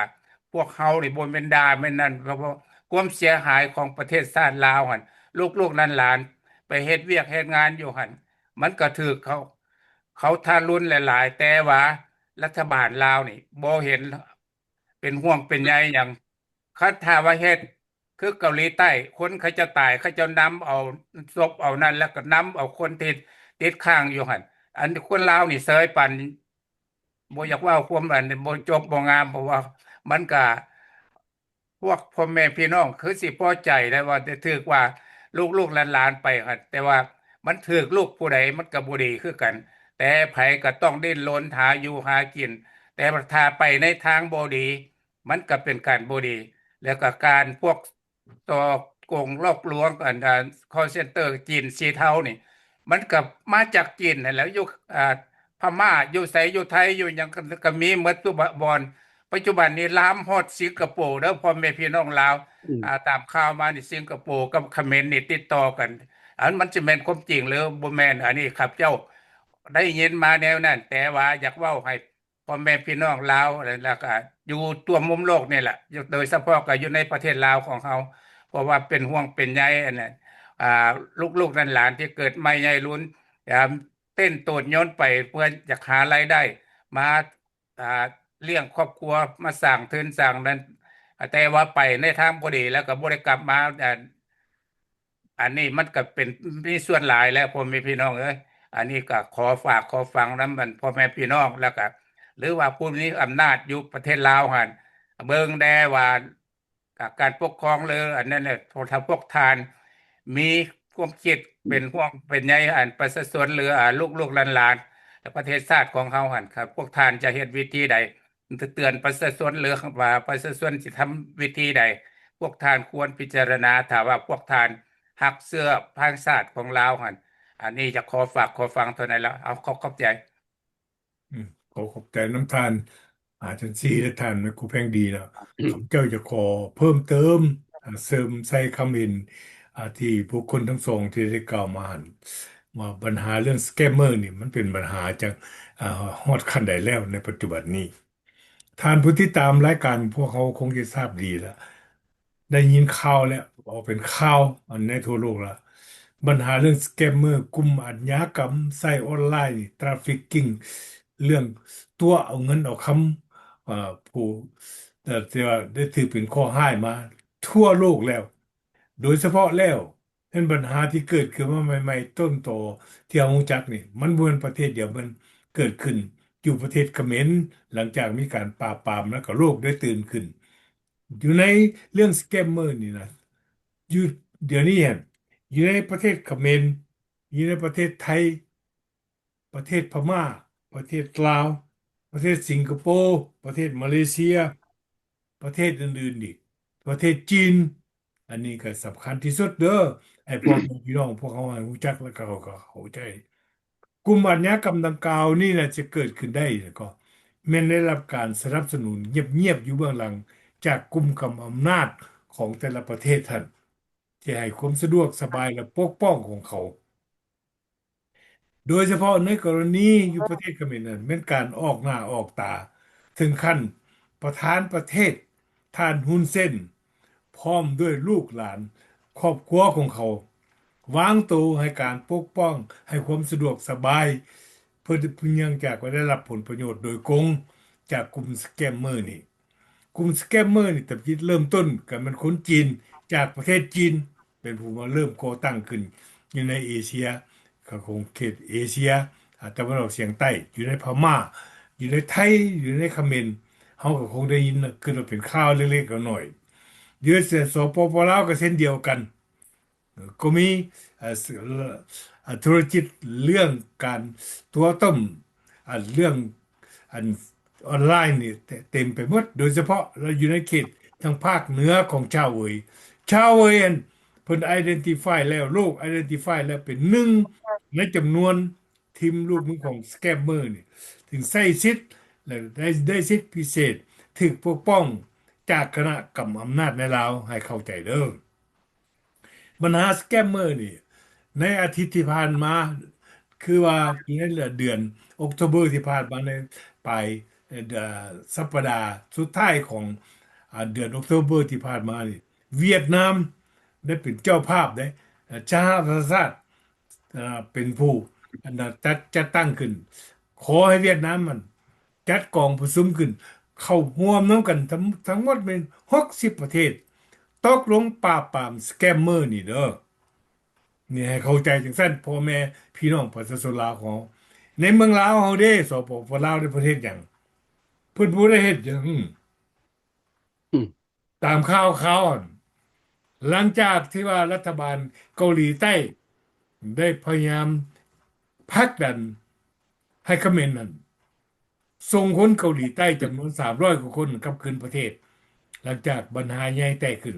ພວກເຮົານີ້ບໍ່ແມ່ນດ່າແມ່ນນັ້ນ, ເພາະວ່າຄວາມເສຍຫາຍຂອງປະເທດຊາດລາວຫັ້ນ ລູກໆຫຼານໆໄປເຮັດວຽກເຮັດງານຢູ່ຫັ້ນ ມັນກໍຖືກເຂົາ ເຂົາທາລຸນຫຼາຍໆ, ແຕ່ວ່າລັດຖະບານລາວນີ້ບໍ່ເຫັນເປັນຫ່ວງເປັນໃຍຫຍັງ. ຄັນຖ້າວ່າເຮັດຄືເກົາຫຼີໃຕ້ ຄົນເຂົາເຈົ້າຕາຍ ເຂົາເຈົ້ານຳເອົາສົບເອົານັ້ນ ແລ້ວກໍນຳເອົາຄົນທີ່ຕິດຄ້າງຢູ່ຫັ້ນ. ອັນຄົນລາວນີ້ເຊີຍປານ ບໍ່ຢາກເວົ້າຄວາມອັນບໍ່ຈົບບໍ່ງາມ, ເພາະວ່າມັນກະ ພວກພໍ່ແມ່ພີ່ນ້ອງຄືຊິພໍໃຈໄດ້ວ່າ ໄດ້ຖືກວ່າລູກໆຫຼານໆໄປຫັ້ນ, ແຕ່ວ່າມັນຖືກລູກຜູ້ໃດມັນກະບໍ່ດີຄືກັນ. ແຕ່ໃຜກະຕ້ອງດີ້ນລົນຫາຢູ່ຫາກິນ, ແຕ່ວ່າຖ້າໄປໃນທາງບໍ່ດີ ມັນກະເປັນການບໍ່ດີ. ແລ້ວກະການພວກ ສໍ້ໂກງຫຼອກລວງ ອັນ ອ່າ ຄໍເຊັນເຕີຈີນສີເທົານີ້ ມັນກໍມາຈາກຈີນຫັ້ນແຫຼະ ຢູ່ ອ່າ ພະມ້າ ຢູ່ໃສ ຢູ່ໄທ ຢູ່ຫຍັງກໍ ກໍມີໝົດທຸກບ່ອນ. ປັດຈຸບັນນີ້ລາມຮອດສິງກະໂປເດີ ພໍ່ແມ່ພີ່ນ້ອງລາວ. ອືມ ອ່າ ຕາມຂ່າວມານີ້ ສິງກະໂປກັບຂະເໝນນີ້ຕິດຕໍ່ກັນ. ອັນມັນຊິແມ່ນຄວາມຈິງ ຫຼື ບໍ່ແມ່ນ ອັນນີ້ຂ້າພະເຈົ້າໄດ້ຍິນມາແນວນັ້ນ, ແຕ່ວ່າຢາກເວົ້າໃຫ້ ພໍ່ແມ່ພີ່ນ້ອງລາວ ແລ້ວກໍຢູ່ທົ່ວມຸມໂລກນີ້ແຫຼະ ໂດຍສະເພາະກໍຢູ່ໃນປະເທດລາວຂອງເຮົາ ເພາະວ່າເປັນຫ່ວງເປັນໃຍອັນນັ້ນ ອ່າ ລູກໆຫຼານໆທີ່ເກີດໃໝ່ໃຫຍ່ລຸນ ອ່າ ເຕັ້ນໂຕນຍົນໄປເພື່ອຢາກຫາລາຍໄດ້ມາ ອ່າ ລ້ຽງຄອບຄົວ ມາສ້າງທຶນສ້າງນັ້ນ. ແຕ່ວ່າໄປໃນທາງບໍ່ດີ ແລ້ວກໍບໍ່ໄດ້ກັບມາ ອ່າ ອັນນີ້ມັນກໍເປັນ ມີສ່ວນຫຼາຍແຫຼະ ພໍ່ແມ່ພີ່ນ້ອງເອີຍ. ອັນນີ້ກໍຂໍຝາກຂໍຝັງນຳ ອັນ ພໍ່ແມ່ພີ່ນ້ອງ ແລ້ວກໍ ຫຼືວ່າຜູ້ມີອຳນາດຢູ່ປະເທດລາວຫັ້ນ ເບິ່ງແດ່ວ່າ ການປົກຄອງ ຫຼື ອັນນັ້ນແຫຼະ ຖ້າພວກທ່ານມີຄວາມຄິດເປັນຫ່ວງເປັນໃຍ ອັນ ປະຊາຊົນ ຫຼື ອາ ລູກໆຫຼານໆ ແລະ ປະເທດຊາດຂອງເຮົາຫັ້ນ ຖ້າພວກທ່ານຈະເຮັດວິທີໃດ ເຕືອນປະຊາຊົນ ຫຼືວ່າປະຊາຊົນຊິທຳວິທີໃດ, ພວກທ່ານຄວນພິຈາລະນາ ຖ້າວ່າພວກທ່ານຮັກເຊື້ອພາງຊາດຂອງລາວຫັ້ນ. ອັນນີ້ຈະຂໍຝາກຂໍຝັງເທົ່ານັ້ນລະ. ເອົາ ຂໍຂອບໃຈ. ອືມ ຂໍຂອບໃຈນຳທ່ານ ອາ ຈັນຊີ ແລະ ທ່ານແມ່ຄູແພງດີເນາະ. ຂ້າພະເຈົ້າຈະຂໍເພີ່ມເຕີມ ອາ ເສີມໃສ່ຄຳເຫັນ ອາ ທີ່ບຸກຄົນທັງສອງທີ່ໄດ້ກ່າວມາຫັ້ນ ວ່າບັນຫາເລື່ອງສະແກມເມີນີ້ ມັນເປັນບັນຫາຈັກ ອາ ຮອດຂັ້ນໃດແລ້ວໃນປັດຈຸບັນນີ້. ທ່ານຜູ້ຕິດຕາມລາຍການພວກເຮົາຄົງຈະຊາບດີລະ ໄດ້ຍິນຂ່າວແລ້ວ ອອກເປັນຂ່າວອັນໃນທົ່ວໂລກລະ ບັນຫາເລື່ອງສະແກມເມີ ກຸ່ມອາດຍາກຳໃຊ້ອອນລາຍນີ້ trafficking ເລື່ອງຕົວະເອົາເງິນເອົາຄຳ ອາ ຜູ້ ເອີ ທີ່ວ່າໄດ້ຖືກເປັນເຄາະຮ້າຍມາທົ່ວໂລກແລ້ວ. ໂດຍສະເພາະແລ້ວ ເປັນບັນຫາທີ່ເກີດຂຶ້ນມາໃໝ່ໆ ຕົ້ນຕໍທີ່ເຮົາຮູ້ຈັກນີ້ ມັນບໍ່ແມ່ນປະເທດດຽວ ມັນເກີດຂຶ້ນຢູ່ປະເທດຂະເໝນ ຫຼັງຈາກມີການປາບປາມ ແລ້ວກໍໂລກໄດ້ຕື່ນຂຶ້ນ. ຢູ່ໃນເລື່ອງສະແກມເມີນີ້ນະ ຢູ່ດຽວນີ້ຫັ້ນ ຢູ່ໃນປະເທດຂະເໝນ ຢູ່ໃນປະເທດໄທ ປະເທດພະມ້າ ປະເທດລາວ ປະເທດສິງກະໂປ ປະເທດມາເລເຊຍ ປະເທດອື່ນໆອີກ ປະເທດຈີນ ອັນນີ້ກໍສຳຄັນທີ່ສຸດເດີ ໃຫ້ພໍ່ແມ່ພີ່ນ້ອງພວກເຮົາໃຫ້ຮູ້ຈັກ ແລ້ວກໍເຂົາກໍເຂົ້າໃຈ. ກຸ່ມອາຊຍາກຳດັ່ງກ່າວນີ້ນະ ຈະເກີດຂຶ້ນໄດ້ກໍແມ່ນໄດ້ຮັບການສະໜັບສະໜູນງຽບໆຢູ່ເບື້ອງຫຼັງ ຈາກກຸ່ມກຳອຳນາດຂອງແຕ່ລະປະເທດຫັ້ນ ທີ່ໃຫ້ຄວາມສະດວກສະບາຍ ແລະ ປົກປ້ອງຂອງເຂົາ. ໂດຍສະເພາະໃນກໍລະນີຢູ່ປະເທດຂະເໝນນັ້ນ ແມ່ນການອອກໜ້າອອກຕາ ເຖິງຂັ້ນປະທານປະເທດ ທ່ານ ຮຸນເຊນ ພ້ອມດ້ວຍລູກຫຼານຄອບຄົວຂອງເຂົາ ວາງໂຕໃຫ້ການປົກປ້ອງ ໃຫ້ຄວາມສະດວກສະບາຍ ເພື່ອເນື່ອງຈາກວ່າໄດ້ຮັບຜົນປະໂຫຍດໂດຍກົງຈາກກຸ່ມສະແກມເມີນີ້. ກຸ່ມສະແກມເມີນີ້ ຕາມຈິດເລີ່ມຕົ້ນກໍແມ່ນຄົນຈີນ ຈາກປະເທດຈີນ ເປັນຜູ້ມາເລີ່ມກໍ່ຕັ້ງຂຶ້ນຢູ່ໃນເອເຊຍ ຂອງເຂດເອເຊຍ ອາ ຕາເວັນອອກສຽງໃຕ້ ຢູ່ໃນພະມ້າ ຢູ່ໃນໄທ ຢູ່ໃນຂະເໝນ ເຮົາກໍຄົງໄດ້ຍິນ ຄິດວ່າເປັນຂ່າວເລັກໆນ້ອຍໆ ຢູ່ໃນ ສປປ ລາວ ກໍເຊັ່ນດຽວກັນ ກໍມີ ເອີ ເອີ ທຸລະກິດເລື່ອງການຕົວະຕົ້ມ ອັນເລື່ອງ ອັນອອນລາຍນີ້ເຕັມໄປໝົດ ໂດຍສະເພາະລະຢູ່ໃນເຂດທາງພາກເໜືອຂອງຊາວເຫວີຍ. ຊາວເຫວີຍຫັ້ນ ເພິ່ນ identify ແລ້ວ ໂລກ identify ແລ້ວເປັນໜຶ່ງໃນຈຳນວນທີມລູກມືຂອງສະແກມເມີນີ້ ຈຶ່ງໃຊ້ສິດ ແລະ ໄດ້ ໄດ້ສິດພິເສດ ຖືກປົກປ້ອງຈາກຄະນະກຳອຳນາດໃນລາວ ໃຫ້ເຂົ້າໃຈເດີ. ບັນຫາສະແກມເມີນີ້ ໃນອາທິດທີ່ຜ່ານມາ ຄືວ່າຢູ່ໃນເດືອນອົກໂທເບີທີ່ຜ່ານມາ ໃນປາຍ ເອີ ສັບປະດາສຸດທ້າຍຂອງ ອາ ເດືອນອົກໂທເບີທີ່ຜ່ານມານີ້ ຫວຽດນາມໄດ້ເປັນເຈົ້າພາບເດ້ ສະຫະປະຊາຊາດ ເປັນຜູ້ ອັນ ຈັດ ຈັດຕັ້ງຂຶ້ນ ຂໍໃຫ້ຫວຽດນາມຫັ້ນ ຈັດກອງປະຊຸມຂຶ້ນ ເຂົ້າຮ່ວມນຳກັນທັງ ທັງໝົດແມ່ນຫົກສິບປະເທດ ຕົກລົງປາບປາມສະແກມເມີນີ້ເດີ. ນີ້ໃຫ້ເຂົ້າໃຈຈັ່ງຊັ້ນ ພໍ່ແມ່ພີ່ນ້ອງປະຊາຊົນລາວຂອງເຮົາ ໃນເມືອງລາວເຮົາເດ້ ສປປ ລາວເດ້ ເພິ່ນເຮັດຫຍັງ? ເພິ່ນບໍ່ໄດ້ເຮັດຫຍັງ. ອືມ ຕາມຂ່າວໆ ຫຼັງຈາກທີ່ວ່າລັດຖະບານເກົາຫຼີໃຕ້ໄດ້ພະຍາຍາມຜັກດັນໃຫ້ຂະເໝນນັ້ນ ສົ່ງຄົນເກົາຫຼີໃຕ້ຈຳນວນສາມຮ້ອຍກວ່າຄົນກັບຄືນປະເທດ ຫຼັງຈາກບັນຫາໃຫຍ່ແຕກຂຶ້ນ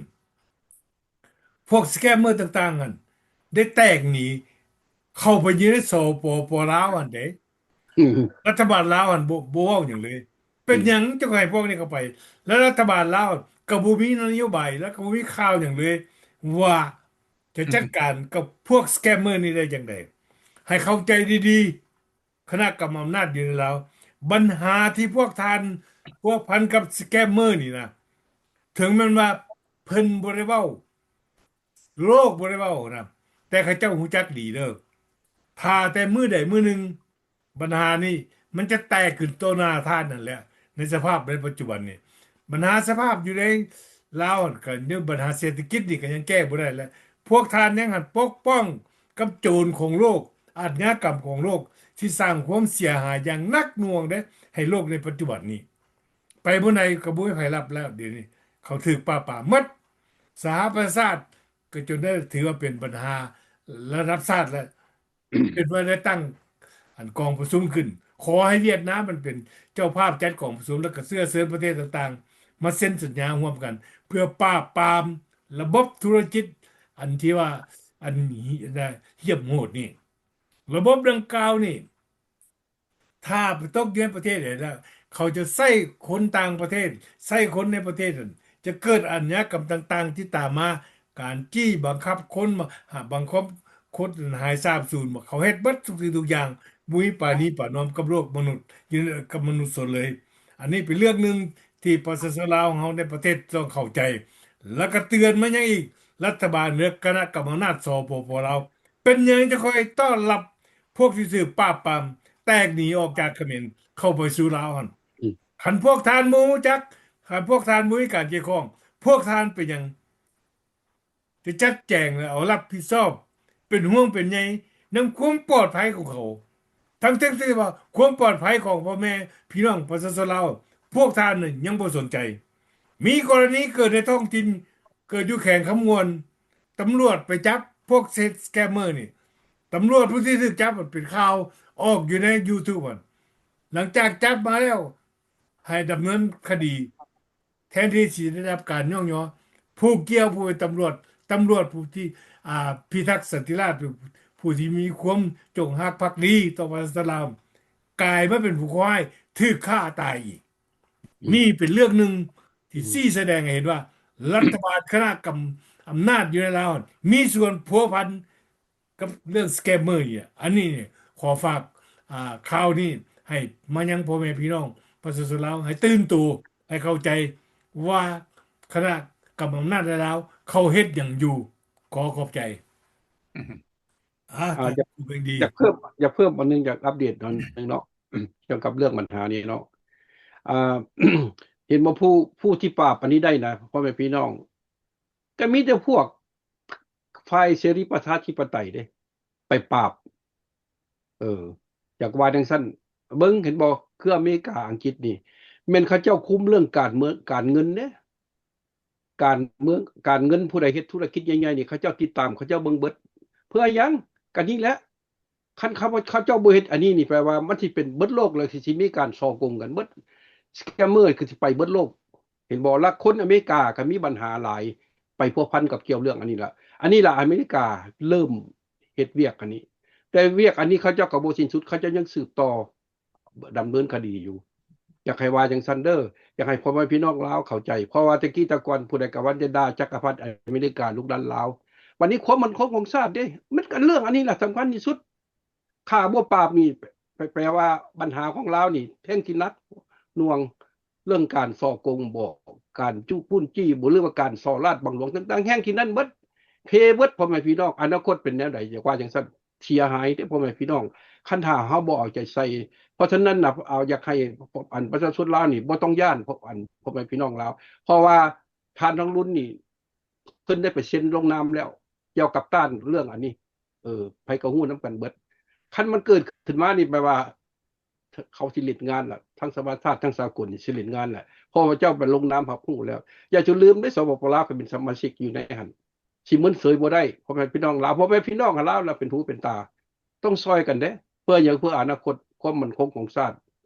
ພວກສະແກມເມີຕ່າງໆຫັ້ນ ໄດ້ແຕກໜີເຂົ້າໄປຢູ່ໃນ ສປປ ລາວຫັ້ນເດ້. ອືມ ລັດຖະບານລາວຫັ້ນບໍ່ ບໍ່ເວົ້າຫຍັງເລີຍ. ເປັນຫຍັງ ອືມ ຈຶ່ງໃຫ້ພວກນີ້ເຂົ້າໄປ? ແລະ ລັດຖະບານລາວກໍບໍ່ມີນະໂຍບາຍ ແລະ ກໍບໍ່ມີຂ່າວຫຍັງເລີຍ ວ່າຈະ ອືມ ຈັດການກັບພວກສະແກມເມີນີ້ໄດ້ຈັ່ງໃດ. ໃຫ້ເຂົ້າໃຈດີໆ ຄະນະກຳອຳນາດຢູ່ໃນລາວ ບັນຫາທີ່ພວກທ່ານພົວພັນກັບສະແກມເມີນີ້ນະ ເຖິງແມ່ນວ່າເພິ່ນບໍ່ໄດ້ເວົ້າ ໂລກບໍ່ໄດ້ເວົ້ານະ ແຕ່ເຂົາເຈົ້າຮູ້ຈັກດີເດີ. ຖ້າແຕ່ມື້ໃດມື້ໜຶ່ງ ບັນຫານີ້ມັນຈະແຕກຂຶ້ນຕໍ່ໜ້າທ່ານນັ້ນແຫຼະ ໃນສະພາບໃນປັດຈຸບັນນີ້. ບັນຫາສະພາບຢູ່ໃນລາວຫັ້ນ ກໍເລື່ອງບັນຫາເສດຖະກິດນີ້ກໍຍັງແກ້ບໍ່ໄດ້ ແລະ ພວກທ່ານຍັງຫັນປົກປ້ອງກັບໂຈນຂອງໂລກ ອາດຍາກຳຂອງໂລກ ທີ່ສ້າງຄວາມເສຍຫາຍຢ່າງໜັກໜ່ວງເດ້ ໃຫ້ໂລກໃນປັດຈຸບັນນີ້. ໄປບ່ອນໃດກໍບໍ່ມີໃຜຮັບແລ້ວ ດຽວນີ້ເຂົາຖືກປາບປາມໝົດ. ສະຫະປະຊາຊາດກໍຈົນໄດ້ຖືວ່າເປັນບັນຫາລະດັບຊາດແລ້ວ ເປັນວ່າໄດ້ຕັ້ງອັນກອງປະຊຸມຂຶ້ນ ຂໍໃຫ້ຫວຽດນາມມັນເປັນເຈົ້າພາບຈັດກອງປະຊຸມ ແລ້ວກໍເຊື້ອເຊີນປະເທດຕ່າງໆ ມາເຊັນສັນຍາຮ່ວມກັນ ເພື່ອປາບປາມລະບົບທຸລະກິດ ອັນທີ່ວ່າ ອັນ ອັນ ຫຽມໂຫດນີ້. ລະບົບດັ່ງກ່າວນີ້ ຖ້າໄປຕົກຢູ່ໃນປະເທດໃດແລ້ວ ເຂົາຈະໃຊ້ຄົນຕ່າງປະເທດ ໃຊ້ຄົນໃນປະເທດນັ້ນ ຈະເກີດອາຊະຍາກຳຕ່າງໆທີ່ຕາມມາ ການຈີ້ບັງຄັບຄົນ ບັງຄັບຄົນໃຫ້ສາບສູນ ເຂົາເຮັດເບິດທຸກສິ່ງທຸກຢ່າງ ບໍ່ມີປານີປະນອມກັບໂລກມະນຸດ ຢູ່ກັບມະນຸດຊົນເລີຍ. ອັນນີ້ເປັນເລື່ອງໜຶ່ງທີ່ປະຊາຊົນລາວເຮົາໃນປະເທດຕ້ອງເຂົ້າໃຈ ແລ້ວກໍເຕືອນມາຍັງອີກ ລັດຖະບານ ແລະ ຄະນະກຳອຳນາດ ສປປ ລາວ ເປັນຫຍັງຈະຄ່ອຍຕ້ອນຮັບພວກທີ່ຖືກປາບປາມແຕກໜີອອກຈາກຂະເໝນເຂົ້າໄປສູ່ລາວຫັ້ນ? ອືມ ຄັນພວກທ່ານບໍ່ຮູ້ຈັກ ຄັນພວກທ່ານບໍ່ມີການກ່ຽວຂ້ອງ ພວກທ່ານເປັນຫຍັງຈະຈັດແຈງ ແລະ ເອົາຮັບຜິດຊອບ ເປັນຫ່ວງເປັນໃຍນຳຄວາມປອດໄພຂອງເຂົາ ທັງໆທີ່ວ່າຄວາມປອດໄພຂອງພໍ່ແມ່ພີ່ນ້ອງປະຊາຊົນລາວ ພວກທ່ານນັ້ນຍັງບໍ່ສົນໃຈ. ມີກໍລະນີເກີດໃນທ້ອງຖິ່ນ ເກີດຢູ່ແຂວງຄຳມ່ວນ ຕຳຫຼວດໄປຈັບພວກເຊັກສະແກມເມີນີ້ ຕຳຫຼວດຜູ້ທີ່ຖືກຈັບເປັນຂ່າວອອກຢູ່ໃນຢູທູບຫັ້ນ ຫຼັງຈາກຈັບມາແລ້ວ ໃຫ້ດຳເນີນຄະດີ ແທນທີ່ຊິໄດ້ຮັບການຍ້ອງຍໍ ຜູ້ກ່ຽວ ຜູ້ເປັນຕຳຫຼວດ ຕຳຫຼວດຜູ້ທີ່ ອ່າ ພິທັກສັນຕິລາດ ຜູ້ທີ່ມີຄວາມຈົງຮັກພັກດີຕໍ່ປະຊາຊົນລາວ ກາຍມາເປັນຜູ້ເຄາະຮ້າຍ ຖືກຂ້າຕາຍອີກ. ນີ້ເປັນເລື່ອງໜຶ່ງທີ່ຊີ້ສະແດງໃຫ້ເຫັນວ່າ ລັດຖະບານຄະນະກຳອຳນາດຢູ່ໃນລາວ ມີສ່ວນພົວພັນ ກັບເລື່ອງສະແກມເມີນີ້ ອັນນີ້ນີ້ ຂໍຝາກ ອ່າ ຂ່າວນີ້ໃຫ້ມາຍັງພໍ່ແມ່ພີ່ນ້ອງປະຊາຊົນລາວ ໃຫ້ຕື່ນໂຕ ໃຫ້ເຂົ້າໃຈວ່າຄະນະກຳອຳນາດໃນລາວ ເຂົາເຮັດຫຍັງຢູ່. ຂໍຂອບໃຈ. ອາ ອາ ຢາກ ຢາກເພີ່ມ ຢາກເພີ່ມອັນໜຶ່ງ ຢາກອັບເດດໜ້ອຍໜຶ່ງເນາະ ກ່ຽວກັບເລື່ອງບັນຫານີ້ເນາະ. ອ່າ ເຫັນບໍ່ ຜູ້ ຜູ້ທີ່ປາບອັນນີ້ໄດ້ນະ ພໍ່ແມ່ພີ່ນ້ອງ ກໍມີແຕ່ພວກຝ່າຍເສລີປະຊາທິປະໄຕເດ້ ໄປປາບ. ເອີ ຢາກວ່າຈັ່ງຊັ້ນ ເບິ່ງ ເຫັນບໍ່ ຄືອາເມລິກາ ອັງກິດນີ້ ແມ່ນເຂົາເຈົ້າຄຸມເລື່ອງການເມືອງ ການເງິນເດ້ ການເມືອງ ການເງິນ ຜູ້ໃດເຮັດທຸລະກິດໃຫຍ່ໆນີ້ ເຂົາເຈົ້າຕິດຕາມ ເຂົາເຈົ້າເບິ່ງເບິດ. ເພື່ອຫຍັງ? ກະນີ້ແຫຼະ ຄັນເຂົາ ເຂົາເຈົ້າບໍ່ເຮັດອັນນີ້ນີ້ ແປວ່າມັນຊິເປັນເບິດໂລກເລີຍ ທີ່ຊິມີການສໍ້ໂກງກັນເບິດ ສະແກມເມີຄືຊິໄປເບິດໂລກ ເຫັນບໍ່ລະ? ຄົນອາເມລິກາກໍມີບັນຫາຫຼາຍ ໄປພົວພັນກັບກ່ຽວເລື່ອງອັນນີ້ລະ. ອັນນີ້ລະອາເມລິກາເລີ່ມເຮັດວຽກອັນນີ້ ແຕ່ວຽກອັນນີ້ເຂົາເຈົ້າກໍບໍ່ສິ້ນສຸດ ເຂົາເຈົ້າຍັງສືບຕໍ່ ດຳເນີນຄະດີຢູ່. ຢາກໃຫ້ວ່າຈັ່ງຊັ້ນເດີ ຢາກໃຫ້ພໍ່ແມ່ພີ່ນ້ອງລາວເຂົ້າໃຈ ເພາະວ່າແຕ່ກີ້ແຕ່ກ່ອນ ຜູ້ໃດກໍວ່າຈະດ່າຈັກກະພັດອາເມລິກາ ລູກຫຼານລາວ. ບັດນີ້ຄວາມໝັ້ນຄົງຂອງຊາດເດ້ ມັນກໍເລື່ອງອັນນີ້ລະສຳຄັນທີ່ສຸດ. ຂ້າບໍ່ປາບນີ້ ແປ ແປວ່າບັນຫາຂອງລາວນີ້ແຮງທີ່ໜັກໜ່ວງ ເລື່ອງການສໍ້ໂກງບໍ ການຈຸປຸ້ນຈີ້ບໍ ຫຼືວ່າການສໍ້ລາດບັງຫຼວງຕ່າງໆ ແຮງທີ່ນັ້ນເບິດ ເພເບິດ ພໍ່ແມ່ພີ່ນ້ອງ. ອະນາຄົດເປັນແນວໃດ? ຢາກວ່າຈັ່ງຊັ້ນ ເສຍຫາຍເດ້ ພໍ່ແມ່ພີ່ນ້ອງ ຄັນຖ້າເຮົາບໍ່ເອົາໃຈໃສ່. ເພາະສະນັ້ນນະ ເອົາ ຢາກໃຫ້ ອັນ ປະຊາຊົນລາວນີ້ບໍ່ຕ້ອງຢ້ານ ອັນ ພໍ່ແມ່ພີ່ນ້ອງລາວ ເພາະວ່າທ່ານທອງລຸນນີ້ ເພິ່ນໄດ້ໄປເຊັນລົງນາມແລ້ວ ກ່ຽວກັບຕ້ານເລື່ອງອັນນີ້. ເອີ ໃຜກໍຮູ້ນຳກັນເບິດ ຄັນມັນເກີດຂຶ້ນມານີ້ ແປວ່າເຂົາຊິຫຼິ້ນງານລະ ທັງສະຫະປະຊາຊາດ ທັງສາກົນນີ້ຊິຫຼິ້ນງານແຫຼະ ເພາະວ່າເຈົ້າໄປລົງນາມຮັບຮູ້ແລ້ວ. ຢ່າຈະລືມເດ້ ສປປ ລາວກໍເປັນສະມາຊິກຢູ່ໃນຫັ້ນ ຊິເມີນເສີຍບໍ່ໄດ້ ພໍ່ແມ່ພີ່ນ້ອງລາວ. ພໍ່ແມ່ພີ່ນ້ອງລາວລະເປັນຫູເປັນຕາ ຕ້ອງຊ່ອຍກັນເດ້. ເພື່ອຫຍັງ? ເພື່ອອະນາຄົດ ຄວາມໝັ້ນຄົງຂອງຊາດ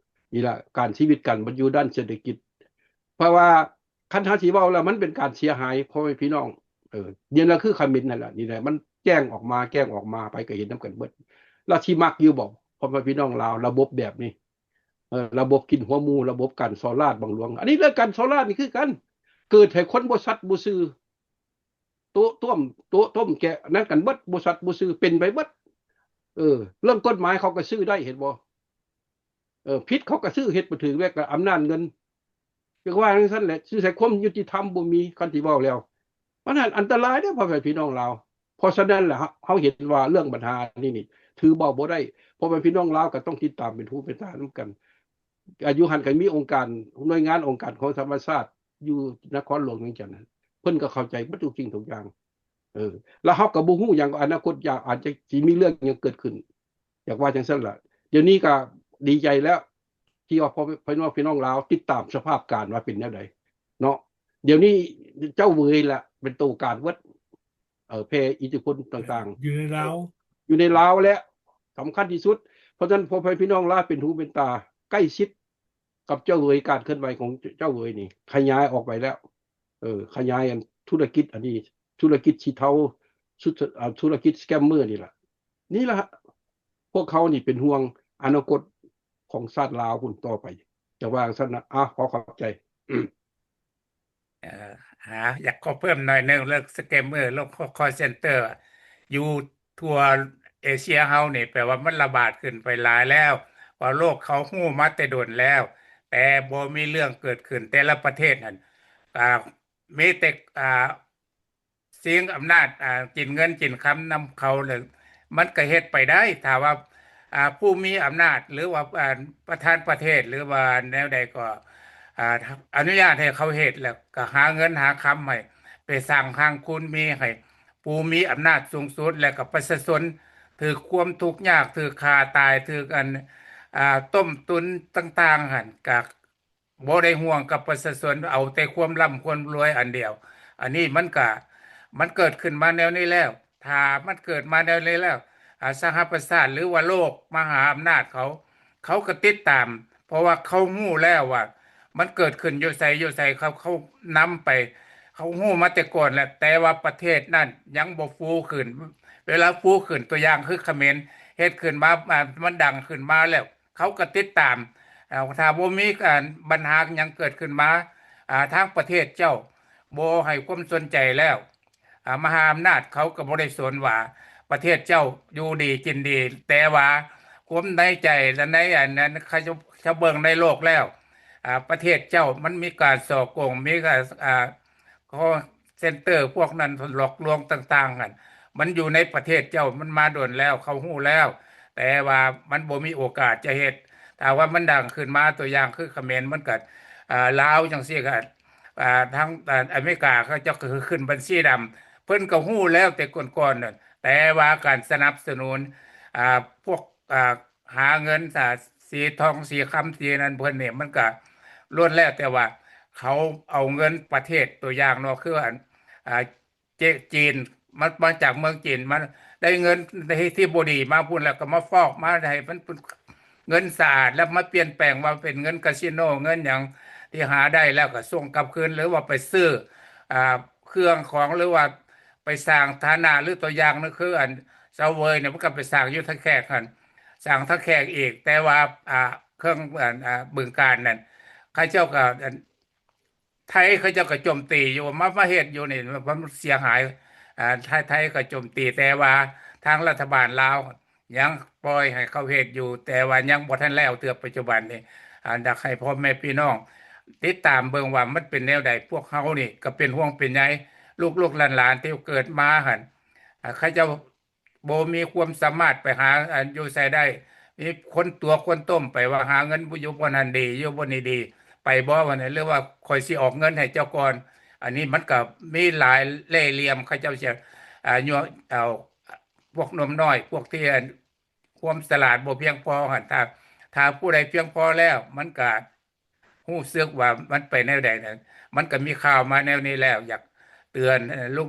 ນີ້ລະ ການຊີວິດ ການເປັນຢູ່ດ້ານເສດຖະກິດ. ເພາະວ່າຄັນເຮົາຊິເວົ້າແລ້ວ ມັນເປັນການເສຍຫາຍ ພໍ່ແມ່ພີ່ນ້ອງ. ເອີ ນີ້ລະຄືຂະເໝັນນັ້ນລະ ນີ້ແຫຼະ ມັນແຈ້ງອອກມາ ແຈ້ງອອກມາ ໃຜກໍເຫັນນຳກັນເບິດ. ລະຊິມັກຢູ່ບໍ່ ພໍ່ແມ່ພີ່ນ້ອງລາວ ລະບົບແບບນີ້? ເອີ ລະບົບກິນຫົວໝູ ລະບົບການສໍ້ລາດບັງຫຼວງ. ອັນນີ້ເລື່ອງການສໍ້ລາດນີ້ຄືກັນ ເກີດໃຫ້ຄົນບໍ່ສັດບໍ່ຊື່ ໂຕະຕົ້ມ ໂຕະຕົ້ມແກະນັ້ນກັນເບິດ ບໍ່ສັດບໍ່ຊື່ ເປັນໄປເບິດ. ເອີ ເລື່ອງກົດໝາຍເຂົາກໍຊື້ໄດ້ ເຫັນບໍ່? ເອີ ຜິດເຂົາກໍຊື້ ເຮັດບໍ່ຖືກແລ້ວກໍອຳນາດເງິນ ຈະວ່າຈັ່ງຊັ້ນແຫຼະ. ຊື່ໃສ່ຄວາມຍຸຕິທຳບໍ່ມີ ຄັນຊິເວົ້າແລ້ວ ມັນອັນ ອັນຕະລາຍເດ້ ພໍ່ແມ່ພີ່ນ້ອງລາວ. ເພາະສະນັ້ນແຫຼະ ເຮົາ ເຮົາເຫັນວ່າເລື່ອງບັນຫານີ້ນີ້ ຖືເບົາບໍ່ໄດ້. ພໍ່ແມ່ພີ່ນ້ອງລາວກໍຕ້ອງຕິດຕາມເປັນຫູເປັນຕານຳກັນ. ອາ ຢູ່ຫັ້ນກໍມີອົງການ ໜ່ວຍງານ ອົງການຂອງສະຫະປະຊາຊາດ ຢູ່ນະຄອນຫຼວງວຽງຈັນ ເພິ່ນກໍເຂົ້າໃຈເບິດທຸກສິ່ງທຸກຢ່າງ. ເອີ ແລ້ວເຮົາກໍບໍ່ຮູ້ຫຍັງ ອະນາຄົດຢາກ ອາດຈະຊິມີເລື່ອງຫຍັງເກີດຂຶ້ນ ຢາກວ່າຈັ່ງຊັ້ນລະ. ດຽວນີ້ກໍດີໃຈແລ້ວ ທີ່ວ່າພໍ່ ພີ່ນ້ອງ ພີ່ນ້ອງລາວຕິດຕາມສະພາບການວ່າເປັນແນວໃດເນາະ. ດຽວນີ້ເຈົ້າເຫວີຍລະເປັນໂຕການເບິດ ເອີ ແຜ່ອິດທິພົນຕ່າງໆ ຢູ່ໃນລາວ ຢູ່ໃນລາວແຫຼະ ສຳຄັນທີ່ສຸດ. ເພາະສະນັ້ນ ພໍ່ແມ່ພີ່ນ້ອງລາວເປັນຫູເປັນຕາ ໃກ້ຊິດກັບເຈົ້າເຫວີຍ ການເຄື່ອນໄຫວຂອງເຈົ້າເຫວີຍນີ້ຂະຫຍາຍອອກໄປແລ້ວ. ເອີ ຂະຫຍາຍອັນທຸລະກິດອັນນີ້ ທຸລະກິດສີເທົາ ຊຸດ ເອີ ທຸລະກິດສະແກມເມີນີ້ລະ. ນີ້ລະ ພວກເຂົານີ້ເປັນຫ່ວງອະນາຄົດຂອງຊາດລາວພຸ້ນຕໍ່ໄປ ຈະວ່າຊັ້ນນະ. ອາ ຂໍຂອບໃຈ. ເອີ ຫາ ຢາກຂໍເພີ່ມໜ້ອຍໜຶ່ງ ເລື່ອງສະແກມເມີ ໂລກຄອລເຊັນເຕີ ຢູ່ທົ່ວເອເຊຍເຮົານີ້ ແປວ່າມັນລະບາດຂຶ້ນໄປຫຼາຍແລ້ວ ວ່າໂລກເຂົາຮູ້ມາແຕ່ດົນແລ້ວ ແຕ່ບໍ່ມີເລື່ອງເກີດຂຶ້ນ ແຕ່ລະປະເທດຫັ້ນ ອ່າ ມີແຕ່ ອ່າ ຊິງອຳນາດ ອ່າ ກິນເງິນກິນຄຳນຳເຂົາ ແລ້ວມັນກໍເຮັດໄປໄດ້ ຖ້າວ່າ ອ່າ ຜູ້ມີອຳນາດ ຫຼືວ່າ ອ່າ ປະທານປະເທດ ຫຼືວ່າແນວໃດກໍ ອ່າ ອະນຸຍາດໃຫ້ເຂົາເຮັດ ແລ້ວກໍຫາເງິນຫາຄຳໃຫ້ ໄປສ້າງຮັ່ງຄູນມີໃຫ້ຜູ້ມີອຳນາດສູງສຸດ ແລ້ວກໍປະຊາຊົນຖືກຄວາມທຸກຍາກ ຖືກຂ້າຕາຍ ຖືກອັນ ອ່າ ຕົ້ມຕຸນຕ່າງໆຫັ້ນ ກໍ ບໍ່ໄດ້ຫ່ວງກັບປະຊາຊົນ ເອົາແຕ່ຄວາມລ່ຳຄວາມລວຍອັນດຽວ. ອັນນີ້ມັນກະ ມັນເກີດຂຶ້ນມາແນວນີ້ແລ້ວ. ຖ້າມັນເກີດມາແນວນີ້ແລ້ວ ອາ ສະຫະປະຊາຊາດ ຫຼືວ່າໂລກມະຫາອຳນາດເຂົາ ເຂົາກໍຕິດຕາມ ເພາະວ່າເຂົາຮູ້ແລ້ວວ່າມັນເກີດຂຶ້ນຢູ່ໃສ ຢູ່ໃສ ເຂົາ ເຂົານຳໄປ ເຂົາຮູ້ມາແຕ່ກ່ອນແລ້ວ ແຕ່ວ່າປະເທດນັ້ນຍັງບໍ່ຟູຂຶ້ນ. ເວລາຟູຂຶ້ນ ຕົວຢ່າງຄືຂະເໝນເຮັດຂຶ້ນມາ ອາ ມັນດັງຂຶ້ນມາແລ້ວ ເຂົາກໍຕິດຕາມ. ອາ ຖ້າບໍ່ມີການ ບັນຫາຫຍັງເກີດຂຶ້ນມາ ອາ ທາງປະເທດເຈົ້າບໍ່ໃຫ້ຄວາມສົນໃຈແລ້ວ ອາ ມະຫາອຳນາດເຂົາກໍບໍ່ໄດ້ສົນວ່າປະເທດເຈົ້າຢູ່ດີກິນດີ, ແຕ່ວ່າຄວາມໃນໃຈ ແລະ ໃນອັນນັ້ນ ເຂົາເຈົ້າ ເຂົາເບິ່ງໃນໂລກແລ້ວ ອາ ປະເທດເຈົ້າມັນມີການສໍ້ໂກງ ມີການ ອາ ຄໍເຊັນເຕີພວກນັ້ນຫຼອກລວງຕ່າງໆ ຫັ້ນ ມັນຢູ່ໃນປະເທດເຈົ້າ ມັນມາດົນແລ້ວ ເຂົາຮູ້ແລ້ວ ແຕ່ວ່າມັນບໍ່ມີໂອກາດຈະເຮັດ. ຖ້າວ່າມັນດັງຂຶ້ນມາ ຕົວຢ່າງຄືຂະເໝນ ມັນກໍ ອາ ລາວຈັ່ງຊີ້ກໍ ອາ ທາງ ອາ ອາເມລິກາເຂົາເຈົ້າກໍຄືຂຶ້ນບັນຊີດຳ ເພິ່ນກໍຮູ້ແລ້ວແຕ່ກ່ອນໆນັ້ນ ແຕ່ວ່າການສະໜັບສະໜູນ ອາ ພວກ ອາ ຫາເງິນ ອາ ສີທອງສີຄຳສີນັ້ນເພິ່ນນີ້ ມັນກໍລ້ວນແລ້ວແຕ່ວ່າເຂົາເອົາເງິນປະເທດ ຕົວຢ່າງເນາະ ຄືອັນ ອາ ເຈ ຈີນ ມາ ມາຈາກເມືອງຈີນ ມາໄດ້ເງິນທີ່ ທີ່ບໍ່ດີມາພຸ້ນ ແລ້ວກໍມາຟອກມາໃຫ້ມັນເປັນເງິນສະອາດ ແລ້ວມາປ່ຽນແປງວ່າເປັນເງິນກາສິໂນ ເງິນຫຍັງທີ່ຫາໄດ້ ແລ້ວກໍສົ່ງກັບຄືນ ຫຼືວ່າໄປຊື້ ອາ ເຄື່ອງຂອງ ຫຼືວ່າໄປສ້າງຖານະ ຫຼືຕົວຢ່າງໜຶ່ງຄືອັນຊາວເວີຍນີ້ ມັນກໍໄປສ້າງຢູ່ທ່າແຂກຫັ້ນ ສ້າງທ່າແຂກອີກ ແຕ່ວ່າ ອາ ເຄື່ອງ ອາ ອາ ບຶງການນັ້ນ ເຂົາເຈົ້າກໍ ອັນ ໄທເຂົາເຈົ້າກໍໂຈມຕີຢູ່ ມາ ມາເຮັດຢູ່ນີ້ ມັນເສຍຫາຍ ອາ ໄທ ໄທກໍໂຈມຕີ ແຕ່ວ່າທາງລັດຖະບານລາວຍັງປ່ອຍໃຫ້ເຂົາເຮັດຢູ່ ແຕ່ວ່າຍັງບໍ່ທັນແລ້ວເທື່ອ ປັດຈຸບັນນີ້ ອາ ຢາກໃຫ້ພໍ່ແມ່ພີ່ນ້ອງຕິດຕາມເບິ່ງວ່າມັນເປັນແນວໃດ. ພວກເຮົານີ້ກໍເປັນຫ່ວງເປັນໃຍ ລູກໆຫຼານໆທີ່ເກີດມາຫັ້ນ ອາ ເຂົາເຈົ້າ ບໍ່ມີຄວາມສາມາດໄປຫາ ອັນ ຢູ່ໃສໄດ້ ມີຄົນຕົວະຄົນຕົ້ມໄປວ່າຫາເງິນຢູ່ບ່ອນນັ້ນດີ ຢູ່ບ່ອນນີ້ດີ ໄປບໍ່ ວ່ານັ້ນ ຫຼືວ່າຂ້ອຍຊິອອກເງິນໃຫ້ເຈົ້າກ່ອນ. ອັນນີ້ມັນກໍມີຫຼາຍເລ່ຫຼ່ຽມ ເຂົາເຈົ້າຊິ ອາ ຍົວະເອົາພວກໜຸ່ມນ້ອຍ ພວກທີ່ ອັນ ຄວາມສະຫຼາດບໍ່ພຽງພໍຫັ້ນ ຖ້າ ຖ້າຜູ້ໃດພຽງພໍແລ້ວ ມັນກໍ ຮູ້ສຶກວ່າມັນໄປແນວໃດນັ້ນ ມັນກໍມີຂ່າວມາແນວນີ້ແລ້ວ ຢາກເຕືອນ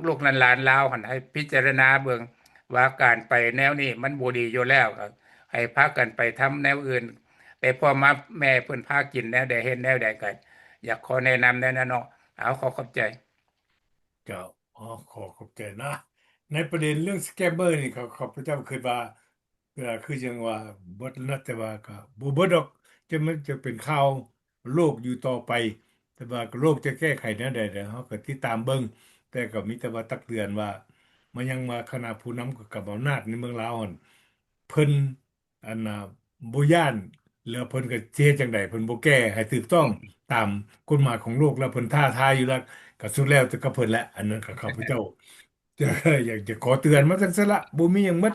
ລູກໆຫຼານໆລາວຫັ້ນ ໃຫ້ພິຈາລະນາເບິ່ງວ່າການໄປແນວນີ້ມັນບໍ່ດີຢູ່ແລ້ວ ກໍໃຫ້ພາກັນໄປທຳແນວອື່ນ ແຕ່ພໍ່ມາແມ່ເພິ່ນພາກິນແນວໃດ ເຮັດແນວໃດ ກໍຢາກຂໍແນະນຳແນວນັ້ນເນາະ. ເອົາ ຂໍຂອບໃຈ. ເຈົ້າ ຂໍຂອບໃຈນະ. ໃນປະເດັນເລື່ອງສະແກມເມີນີ້ ຂ້າພະເຈົ້າຄິດວ່າ ເອີ ຄືຈັ່ງວ່າເບິດແລ້ວນະ ແຕ່ວ່າກໍບໍ່ເບິດດອກ ຈະ ມັນຈະເປັນຂ່າວໂລກຢູ່ຕໍ່ໄປ ແຕ່ວ່າໂລກຈະແກ້ໄຂແນວໃດ ເຮົາກໍຕິດຕາມເບິ່ງ ແຕ່ກໍມີແຕ່ວ່າຕັກເຕືອນວ່າ ມາຍັງວ່າຄະນະຜູ້ນຳກຳອຳນາດໃນເມືອງລາວຫັ້ນ ເພິ່ນ ອັນນ່າ ບໍ່ຢ້ານ ແລ້ວເພິ່ນກໍຊິເຮັດຈັ່ງໃດ ເພິ່ນບໍ່ແກ້ໃຫ້ຖືກຕ້ອງຕາມກົດໝາຍຂອງໂລກ ແລ້ວເພິ່ນທ້າທາຍຢູ່ແລ້ວ ກໍສຸດແລ້ວແຕ່ກັບເພິ່ນແຫຼະ. ອັນນັ້ນກໍຂ້າພະເຈົ້າ ຢາກ ຢາກ ຢາກຂໍເຕືອນມາຈັ່ງຊັ້ນລະ ບໍ່ມີຫຍັງໝົດ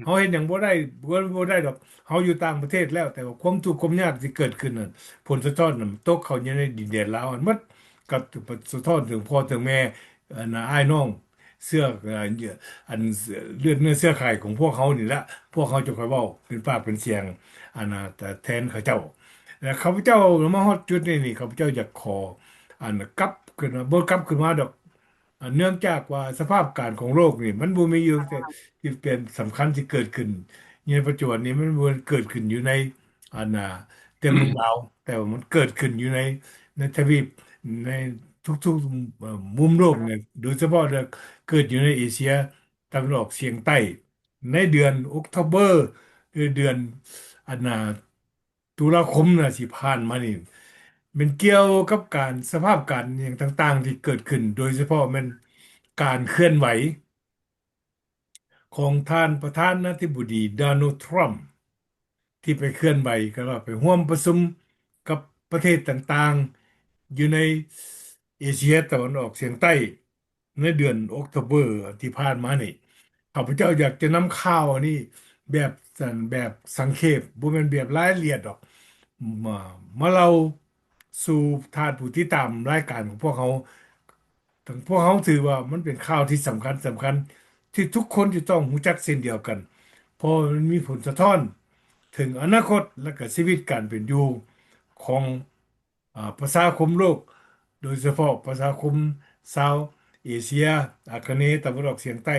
ເຮົາເຮັດຫຍັງບໍ່ໄດ້ ບໍ່ ບໍ່ໄດ້ດອກ ເຮົາຢູ່ຕ່າງປະເທດແລ້ວ ແຕ່ວ່າຄວາມທຸກຄວາມຍາກທີ່ເກີດຂຶ້ນນັ້ນ ຜົນສະທ້ອນນັ້ນຕົກເຂົ້າຢູ່ໃນດິນແດນລາວຫັ້ນໝົດ ກໍສະທ້ອນເຖິງພໍ່ເຖິງແມ່ ອັນນ່າ ອ້າຍນ້ອງເຊື້ອ ອັນເລືອດເນື້ອເຊື້ອໄຂຂອງພວກເຮົານີ້ແຫຼະ ພວກເຮົາຈະຄ່ອຍເວົ້າເປັນປາກເປັນສຽງ ອັນນ່າ ແທນເຂົາເຈົ້າ. ແລະ ຂ້າພະເຈົ້າມາຮອດຈຸດນີ້ນີ້ ຂ້າພະເຈົ້າຢາກຂໍ ອັນ ກັບຂຶ້ນມາ ບໍ່ກັບຂຶ້ນມາດອກ ອັນ ເນື່ອງຈາກວ່າສະພາບການຂອງໂລກນີ້ ມັນບໍ່ມີຢູ່ແຕ່ທີ່ເປັນສຳຄັນທີ່ເກີດຂຶ້ນຢູ່ໃນປັດຈຸບັນນີ້ ມັນບໍ່ເກີດຂຶ້ນຢູ່ໃນ ອັນນ່າ ແຕ່ເມືອງລາວ ແຕ່ວ່າມັນເກີດຂຶ້ນຢູ່ໃນ ໃນທະວີບ ໃນທຸກໆ ເອີ ມຸມໂລກນີ້ ໂດຍສະເພາະເລື່ອງເກີດຢູ່ໃນເອເຊຍຕາເວັນອອກສຽງໃຕ້ ໃນເດືອນອົກໂທເບີ ຫຼື ເດືອນ ອັນນ່າ ຕຸລາຄົມນະ ທີ່ຜ່ານມານີ້ ແມ່ນກ່ຽວກັບການ ສະພາບການຫຍັງຕ່າງໆທີ່ເກີດຂຶ້ນ ໂດຍສະເພາະແມ່ນການເຄື່ອນໄຫວຂອງທ່ານປະທານາທິບໍດີ ໂດນັລ ທຣຳ ທີ່ໄປເຄື່ອນໄຫວ ກໍວ່າໄປຮ່ວມປະຊຸມກັບປະເທດຕ່າງໆຢູ່ໃນເອເຊຍຕາເວັນອອກສຽງໃຕ້ ໃນເດືອນອົກໂທເບີທີ່ຜ່ານມານີ້ ຂ້າພະເຈົ້າຢາກຈະນຳຂ່າວອັນນີ້ແບບ ແບບສັງເຂບ ບໍ່ແມ່ນແບບລາຍລະອຽດດອກ ມາ ມາເລົ່າສູ່ທ່ານຜູ້ຕິດຕາມລາຍການຂອງພວກເຮົາ. ພວກເຮົາຖືວ່າມັນເປັນຂ່າວທີ່ສຳຄັນ ສຳຄັນ ທີ່ທຸກຄົນຈະຕ້ອງຮູ້ຈັກເຊັ່ນດຽວກັນ ເພາະວ່າມັນມີຜົນສະທ້ອນເຖິງອະນາຄົດ ແລະ ກະຊີວິດການເປັນຢູ່ຂອງ ອາ ປະຊາຄົມໂລກ ໂດຍສະເພາະປະຊາຄົມຊາວເອເຊຍ ອາຄະເນ ຕາເວັນອອກສຽງໃຕ້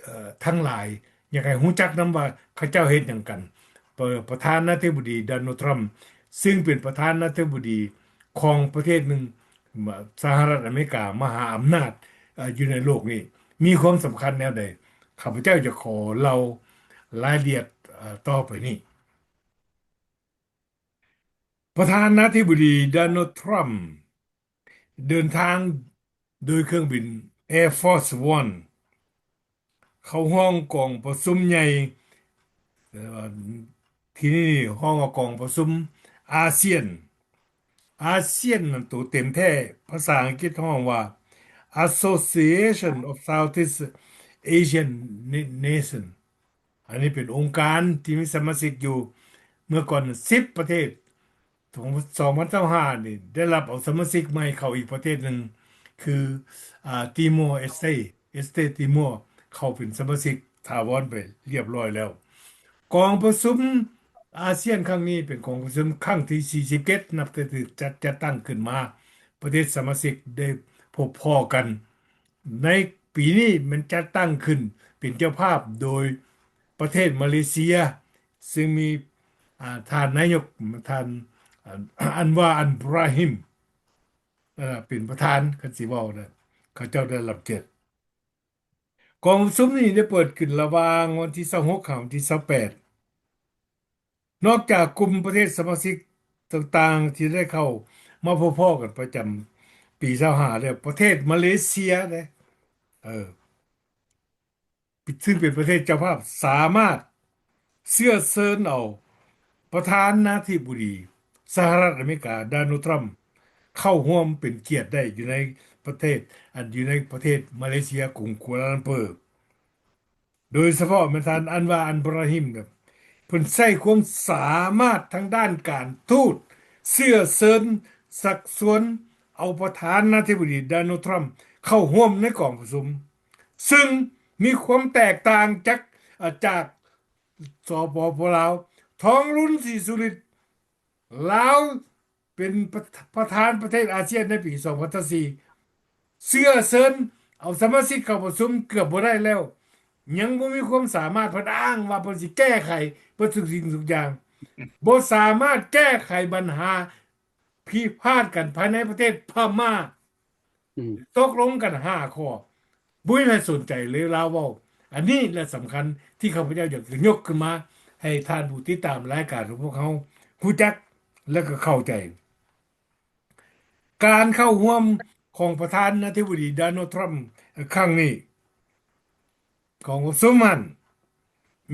ເອີ ທັງຫຼາຍ ຢາກໃຫ້ຮູ້ຈັກນຳວ່າເຂົາເຈົ້າເຮັດຫຍັງກັນ. ປະ ປະທານາທິບໍດີ ໂດນັລ ທຣຳ ຊຶ່ງເປັນປະທານາທິບໍດີຂອງປະເທດໜຶ່ງ ສະຫະລັດອາເມລິກາ ມະຫາອຳນາດ ເອີ ຢູ່ໃນໂລກນີ້ ມີຄວາມສຳຄັນແນວໃດ? ຂ້າພະເຈົ້າຈະຂໍເລົ່າລາຍລະອຽດ ເອີ ຕໍ່ໄປນີ້. ປະທານາທິບໍດີ ໂດນັລ ທຣຳ ເດີນທາງໂດຍເຄື່ອງບິນ Air Force One ເຂົ້າຮ່ວມກອງປະຊຸມໃຫຍ່ ເອີ ທີ່ນີ້ຮ້ອງວ່າກອງປະຊຸມອາຊຽນ. ອາຊຽນນັ້ນໂຕເຕັມແທ້ ພາສາອັງກິດຮ້ອງວ່າ Association of Southeast Asian Na- Nation. ອັນນີ້ເປັນອົງການທີ່ມີສະມາຊິກຢູ່ ເມື່ອກ່ອນສິບປະເທດ. ສອງພັນຊາວຫ້ານີ້ ໄດ້ຮັບເອົາສະມາຊິກໃໝ່ເຂົ້າອີກປະເທດໜຶ່ງ ຄື ອາ ຕີມໍເອສເຕ ເອສເຕຕີມໍ ເຂົ້າເປັນສະມາຊິກຖາວອນໄປຮຽບຮ້ອຍແລ້ວ. ກອງປະຊຸມອາຊຽນຄັ້ງນີ້ເປັນກອງປະຊຸມຄັ້ງທີສີ່ສິບເຈັດ ນັບແຕ່ຖືກຈັດ ຈັດຕັ້ງຂຶ້ນມາ. ປະເທດສະມາຊິກໄດ້ພົບພໍ້ກັນ ໃນປີນີ້ແມ່ນຈັດຕັ້ງຂຶ້ນເປັນເຈົ້າພາບໂດຍປະເທດມາເລເຊຍ ຊຶ່ງມີ ອາ ທ່ານນາຍົກ ທ່ານ ອາ ອັນວາ ອັນບຣາຮິມ ເປັນປະທານ ຄັນຊິເວົ້ານະ ເຂົາເຈົ້າໄດ້ຮັບກຽດ. ກອງປະຊຸມນີ້ໄດ້ເປີດຂຶ້ນລະຫວ່າງວັນທີຊາວຫົກ ຫາວັນທີຊາວແປດ. ນອກຈາກກຸ່ມປະເທດສະມາຊິກຕ່າງໆທີ່ໄດ້ເຂົ້າມາພົບພໍ້ກັນປະຈຳປີຊາວຫ້າແລ້ວ, ປະເທດມາເລເຊຍເດ້ ເອີ ຊຶ່ງເປັນປະເທດເຈົ້າພາບ ສາມາດເຊື້ອເຊີນເອົາປະທານາທິບໍດີສະຫະລັດອາເມລິກາ ໂດນັລ ທຣຳ ເຂົ້າຮ່ວມເປັນກຽດໄດ້ຢູ່ໃນປະເທດ ອັນຢູ່ໃນປະເທດມາເລເຊຍ ກຸງກົວລາລັມເປີ. ໂດຍສະເພາະແມ່ນທ່ານ ອັນວາ ອັນບຣາຮິມ ເພິ່ນໃຊ້ຄວາມສາມາດທາງດ້ານການທູດ ເຊື້ອເຊີນຊັກຊວນເອົາປະທານາທິບໍດີ ໂດນັລ ທຣຳ ເຂົ້າຮ່ວມໃນກອງປະຊຸມ ຊຶ່ງມີຄວາມແຕກຕ່າງຈາກ ອາ ຈາກ ສປປ ລາວ. ທອງລຸນ ສີສຸລິດ ລາວເປັນປະ ປະທານປະເທດອາຊຽນໃນປີສອງພັນຊາວສີ່ ເຊື້ອເຊີນເອົາສະມາຊິກເຂົ້າປະຊຸມເກືອບບໍ່ໄດ້ແລ້ວ ຍັງບໍ່ມີຄວາມສາມາດ. ເພິ່ນອ້າງວ່າເພິ່ນຊິແກ້ໄຂເບິດທຸກສິ່ງທຸກຢ່າງ ບໍ່ສາມາດແກ້ໄຂບັນຫາພິພາດກັນພາຍໃນປະເທດພະມ້າ ອືມ ຕົກລົງກັນຫ້າຂໍ້ ບໍ່ມີໃຜສົນໃຈເລີຍ ລາວເວົ້າ. ອັນນີ້ແຫຼະສຳຄັນທີ່ຂ້າພະເຈົ້າຢາກຈະຍົກຂຶ້ນມາໃຫ້ທ່ານຜູ້ຕິດຕາມລາຍການຂອງພວກເຮົາຮູ້ຈັກ ແລະ ກໍເຂົ້າໃຈ. ການເຂົ້າຮ່ວມຂອງປະທານາທິບໍດີ ໂດນັລ ທຣຳ ຄັ້ງນີ້ ກອງປະຊຸມຫັ້ນ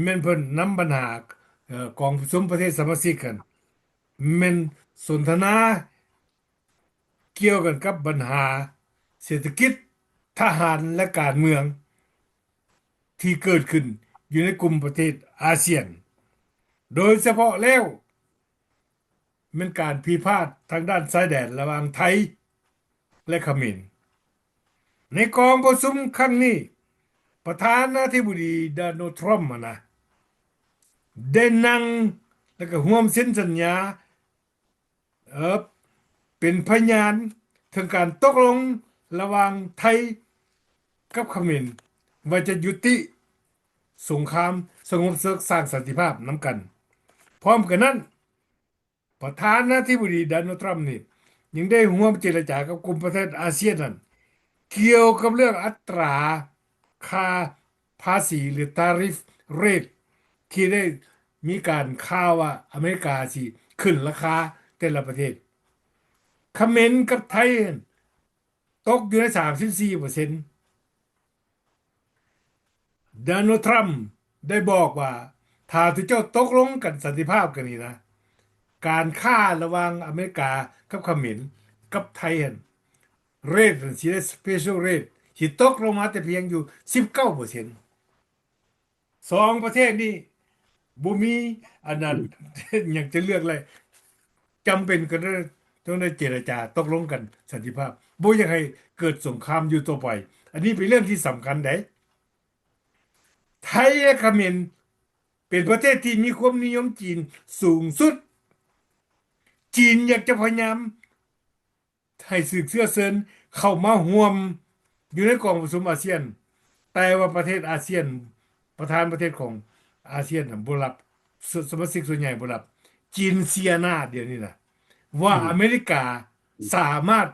ແມ່ນເພິ່ນນຳບັນຫາ ເອີ ກອງປະຊຸມປະເທດສະມາຊິກຫັ້ນ ແມ່ນສົນທະນາ ກ່ຽວກັນກັບບັນຫາເສດຖະກິດ, ທະຫານ ແລະ ການເມືອງ ທີ່ເກີດຂຶ້ນຢູ່ໃນກຸ່ມປະເທດອາຊຽນ, ໂດຍສະເພາະແລ້ວແມ່ນການພິພາດທາງດ້ານຊາຍແດນລະຫວ່າງໄທ ແລະ ຂະເໝນ. ໃນກອງປະຊຸມຄັ້ງນີ້, ປະທານາທິບໍດີ ໂດນັລ ທຣຳ ຫັ້ນນະ ໄດ້ນັ່ງ ແລະ ກໍຮ່ວມເຊັນສັນຍາ ເອີ ເປັນພະຍານເຖິງການຕົກລົງລະຫວ່າງໄທກັບຂະເໝນ ວ່າຈະຍຸຕິສົງຄາມສະຫງົບເສິກ ສ້າງສັນຕິພາບນຳກັນ. ພ້ອມກັນນັ້ນ, ປະທານາທິບໍດີ ໂດນັລ ທຣຳ ນີ້ ຍັງໄດ້ຮ່ວມເຈລະຈາກັບກຸ່ມປະເທດອາຊຽນນັ້ນ ກ່ຽວກັບເລື່ອງອັດຕາຄ່າພາສີ ຫຼື tariff rate ທີ່ໄດ້ມີການຂ່າວວ່າອາເມລິກາຊິຂຶ້ນລາຄາແຕ່ລະປະເທດ. ຂະເໝນກັບໄທນັ້ນຕົກຢູ່ໃນສາມສິບສີ່ເປີເຊັນ. ໂດນັລ ທຣຳ ໄດ້ບອກວ່າ ຖ້າເຈົ້າຕົກລົງກັນສັນຕິພາບກັນນີ້ນະ, ການຄ້າລະຫວ່າງອາເມລິກາກັບຂະເໝນກັບໄທຫັ້ນ, rate ຫັ້ນ ຊິໄດ້ special rate ຊິຕົກລົງມາແຕ່ພຽງຢູ່ສິບເກົ້າເປີເຊັນ. ສອງປະເທດນີ້ບໍ່ມີອັນນັ້ນ ຫຍັງຈະເລືອກເລີຍ, ຈຳເປັນກໍໄດ້ ຕ້ອງໄດ້ເຈລະຈາຕົກລົງກັນສັນຕິພາບ, ບໍ່ຢາກໃຫ້ເກີດສົງຄາມຢູ່ຕໍ່ໄປ. ອັນນີ້ເປັນເລື່ອງທີ່ສຳຄັນໃດ໋. ໄທ ແລະ ຂະເໝນ ເປັນປະເທດທີ່ມີຄວາມນິຍົມຈີນສູງສຸດ. ຈີນຢາກຈະພະຍາຍາມໃຫ້ຖືກເຊື້ອເຊີນເຂົ້າມາຮ່ວມຢູ່ໃນກອງປະຊຸມອາຊຽນ, ແຕ່ວ່າປະເທດອາຊຽນ, ປະທານປະເທດຂອງອາຊຽນນະບໍ່ຮັບ, ສະ ສະມາຊິກສ່ວນໃຫຍ່ບໍ່ຮັບ. ຈີນເສຍໜ້າດຽວນີ້ນະ ວ່າ ອືມ ອາເມລິກາ ອືມ ສາມາດ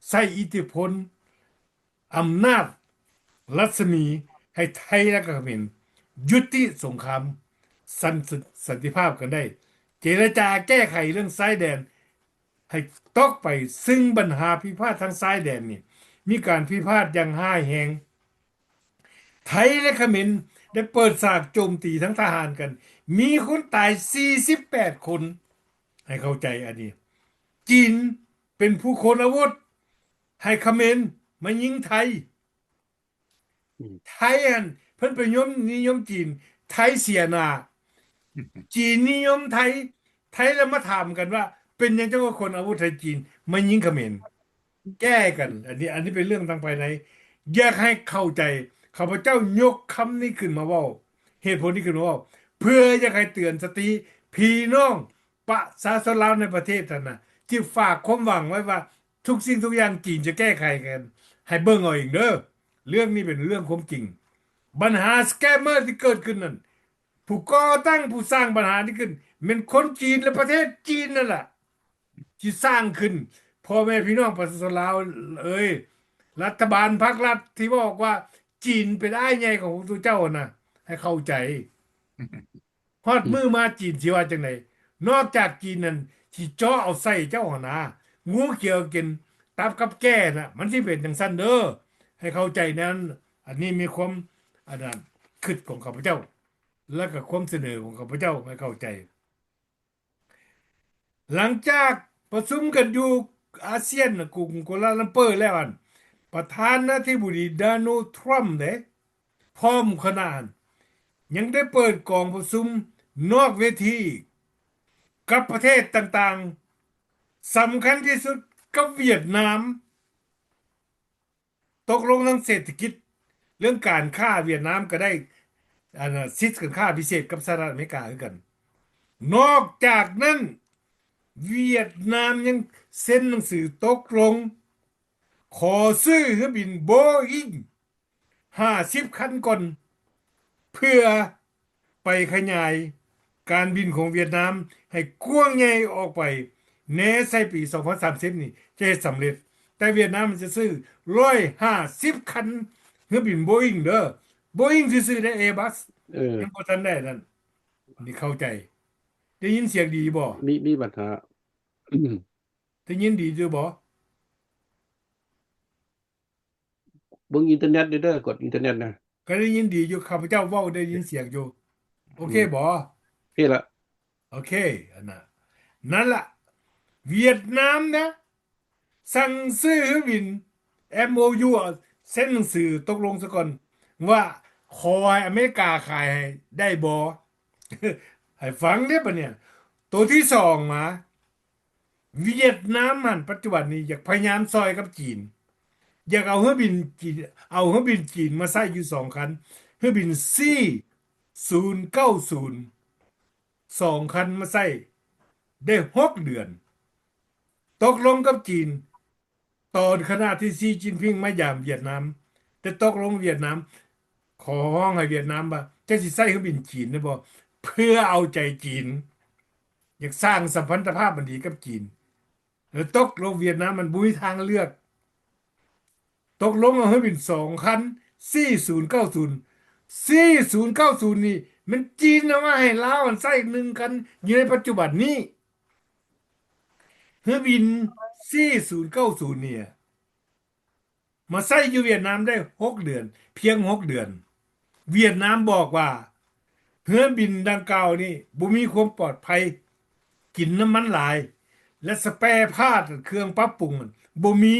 ໃຊ້ອິດທິພົນ ອຳນາດລັດສະໝີໃຫ້ໄທ ແລະ ກະຂະເໝນຍຸຕິສົງຄາມ ສັນ ສັນຕິພາບກັນໄດ້, ເຈລະຈາແກ້ໄຂເລື່ອງຊາຍແດນໃຫ້ຕົກໄປ, ຊຶ່ງບັນຫາພິພາດທາງຊາຍແດນນີ້ ມີການພິພາດຢ່າງຮ້າຍແຮງ. ໄທ ແລະ ຂະເໝນໄດ້ເປີດສາກໂຈມຕີທາງທະຫານກັນ, ມີຄົນຕາຍສີ່ສິບແປດຄົນ, ໃຫ້ເຂົ້າໃຈອັນນີ້. ຈີນເປັນຜູ້ຂົນອາວຸດ ໃຫ້ຂະເໝນມາຍິງໄທ. ອືມ ໄທຫັ້ນເພິ່ນໄປນິຍົມ ນິຍົມຈີນ, ໄທເສຍໜ້າ. ຈີນນິຍົມໄທ, ໄທລະມາຖາມກັນວ່າ ເປັນຫຍັງເຈົ້າຄືຂົນອາວຸດໃຫ້ຈີນມາຍິງຂະເໝນ? ແກ້ກັນ. ອັນນີ້ ອັນນີ້ເປັນເລື່ອງທາງພາຍໃນ. ຢາກໃຫ້ເຂົ້າໃຈ, ຂ້າພະເຈົ້າຍົກຄຳນີ້ຂຶ້ນມາເວົ້າ, ເຫດຜົນນີ້ຂຶ້ນມາເວົ້າ ເພື່ອຢາກໃຫ້ເຕືອນສະຕິພີ່ນ້ອງ ປະຊາຊົນລາວໃນປະເທດຫັ້ນນະ ທີ່ຝາກຄວາມຫວັງໄວ້ວ່າທຸກສິ່ງທຸກຢ່າງຈີນຈະແກ້ໄຂກັນ, ໃຫ້ເບິ່ງເອົາເອງເດີ້. ເລື່ອງນີ້ເປັນເລື່ອງຄວາມຈິງ. ບັນຫາສະແກມເມີທີ່ເກີດຂຶ້ນນັ້ນ ຜູ້ກໍ່ຕັ້ງ ຜູ້ສ້າງບັນຫານີ້ຂຶ້ນ ແມ່ນຄົນຈີນ ແລະ ປະເທດຈີນນັ້ນລະ ທີ່ສ້າງຂຶ້ນ. ພໍ່ແມ່ພີ່ນ້ອງປະຊາຊົນລາວເອີຍ, ລັດຖະບານ ພັກລັດ ທີ່ບອກວ່າຈີນເປັນອ້າຍໃຫຍ່ຂອງພວກເຈົ້ານະ, ໃຫ້ເຂົ້າໃຈ. ຮອດມື້ມາຈີນຊິວ່າຈັ່ງໃດ? ນອກຈາກຈີນນັ້ນຊິເຈາະເອົາໄສ້ເຈົ້າຫັ້ນນາ, ງູຂຽວກິນຕັບກັບແກ້ນະ, ມັນຊິເປັນຈັ່ງຊັ້ນເດີ້, ໃຫ້ເຂົ້າໃຈແນວນັ້ນ. ອັນນີ້ມີຄວາມ ອັນນັ້ນ ຄຶດຂອງຂ້າພະເຈົ້າ ແລະ ກໍຄວາມສະເໜີຂອງຂ້າພະເຈົ້າໃຫ້ເຂົ້າໃຈ. ຫຼັງຈາກປະຊຸມກັນຢູ່ອາຊຽນ ກຸງກົວລາລັມເປີແລ້ວຫັ້ນ, ປະທານາທິບໍດີ ໂດນັລ ທຣຳ ເດ້ ພ້ອມຄະນະຫັ້ນ ຍັງໄດ້ເປີດກອງປະຊຸມນອກເວທີກັບປະເທດຕ່າງໆ, ສຳຄັນທີ່ສຸດກັບຫວຽດນາມ. ຕົກລົງທາງເສດຖະກິດ, ເລື່ອງການຄ້າຫວຽດນາມກໍໄດ້ ອັນ ສິດການຄ້າພິເສດກັບສະຫະລັດອາເມລິກາຄືກັນ. ນອກຈາກນັ້ນ ຫວຽດນາມຍັງເຊັນໜັງສືຕົກລົງຂໍຊື້ເຮືອບິນໂບອິງຫ້າສິບຄັນກ່ອນ ເພື່ອໄປຂະຫຍາຍການບິນຂອງຫວຽດນາມໃຫ້ກວ້າງໃຫຍ່ອອກໄປ ແນໃສ່ປີສອງພັນສາມສິບນີ້ຈະເຮັດສຳເລັດ, ແຕ່ຫວຽດນາມມັນຈະຊື້ຮ້ອຍຫ້າສິບຄັນເຮືອບິນໂບອິງເດີ້, ໂບອິງຊື່ໆເດ້, ເອບັສ ເອີ ຍັງບໍ່ທັນໄດ້ນັ້ນ. ນີ້ເຂົ້າໃຈ, ໄດ້ຍິນສຽງດີຢູ່ບໍ່? ມີ ມີບັນຫາ ໄດ້ຍິນດີຢູ່ບໍ່? ເບິ່ງອິນເຕີເນັດເດີ, ກົດອິນເຕີເນັດນະ. ກໍໄດ້ຍິນດີຢູ່, ຂ້າພະເຈົ້າເວົ້າໄດ້ຍິນສຽງຢູ່. ໂອເຄບໍ່? ໂອເຄລະ. ໂອເຄ, ອັນນັ້ນ ນັ້ນລະ, ຫວຽດນາມນະ ສັ່ງຊື້ເຮືອບິນ ເອັມໂອຢູ ເຊັນໜັງສືຕົກລົງສາກ່ອນ ວ່າຂໍໃຫ້ອາເມລິກາຂາຍໃຫ້ໄດ້ບໍ່? ໃຫ້ຟັງເດ້ບັດນີ້. ໂຕທີສອງມາ, ຫວຽດນາມຫັ້ນ ປັດຈຸບັນນີ້ຢາກພະຍາຍາມຊ່ອຍກັບຈີນ, ຢາກເອົາເຮືອບິນຈີນ ເອົາເຮືອບິນຈີນມາໃຊ້ຢູ່ສອງຄັນ, ເຮືອບິນ ຊີ ສູນເກົ້າສູນ ສອງຄັນມາໃຊ້ໄດ້ຫົກເດືອນ, ຕົກລົງກັບຈີນ ຕອນຂະນະທີ່ ຊີ ຈິນຜິງມາຢາມຫວຽດນາມ, ໄດ້ຕົກລົງຫວຽດນາມ, ຂໍຮ້ອງໃຫ້ຫວຽດນາມວ່າ ເຈົ້າຊິໃຊ້ເຮືອບິນຈີນໄດ້ບໍ່? ເພື່ອເອົາໃຈຈີນ, ຢາກສ້າງສຳພັນທະພາບອັນດີກັບຈີນ. ແລ້ວຕົກລົງຫວຽດນາມມັນບໍ່ມີທາງເລືອກ, ຕົກລົງເອົາເຮືອບິນສອງຄັນ ຊີ ສູນເກົ້າສູນ. ຊີ ສູນເກົ້າສູນນີ້ ແມ່ນຈີນເອົາມາໃຫ້ລາວອັນໃຊ້ໜຶ່ງຄັນຢູ່ໃນປັດຈຸບັນນີ້. ເຮືອບິນ ຊີ ສູນເກົ້າສູນນີ້ ມາໃຊ້ຢູ່ຫວຽດນາມໄດ້ຫົກເດືອນ, ພຽງຫົກເດືອນ, ຫວຽດນາມບອກວ່າເຮືອບິນດັ່ງກ່າວນີ້ບໍ່ມີຄວາມປອດໄພ, ກິນນ້ຳມັນຫຼາຍ ແລະ ສະແປພາດ ເຄື່ອງປັບປຸງ ບໍ່ມີ,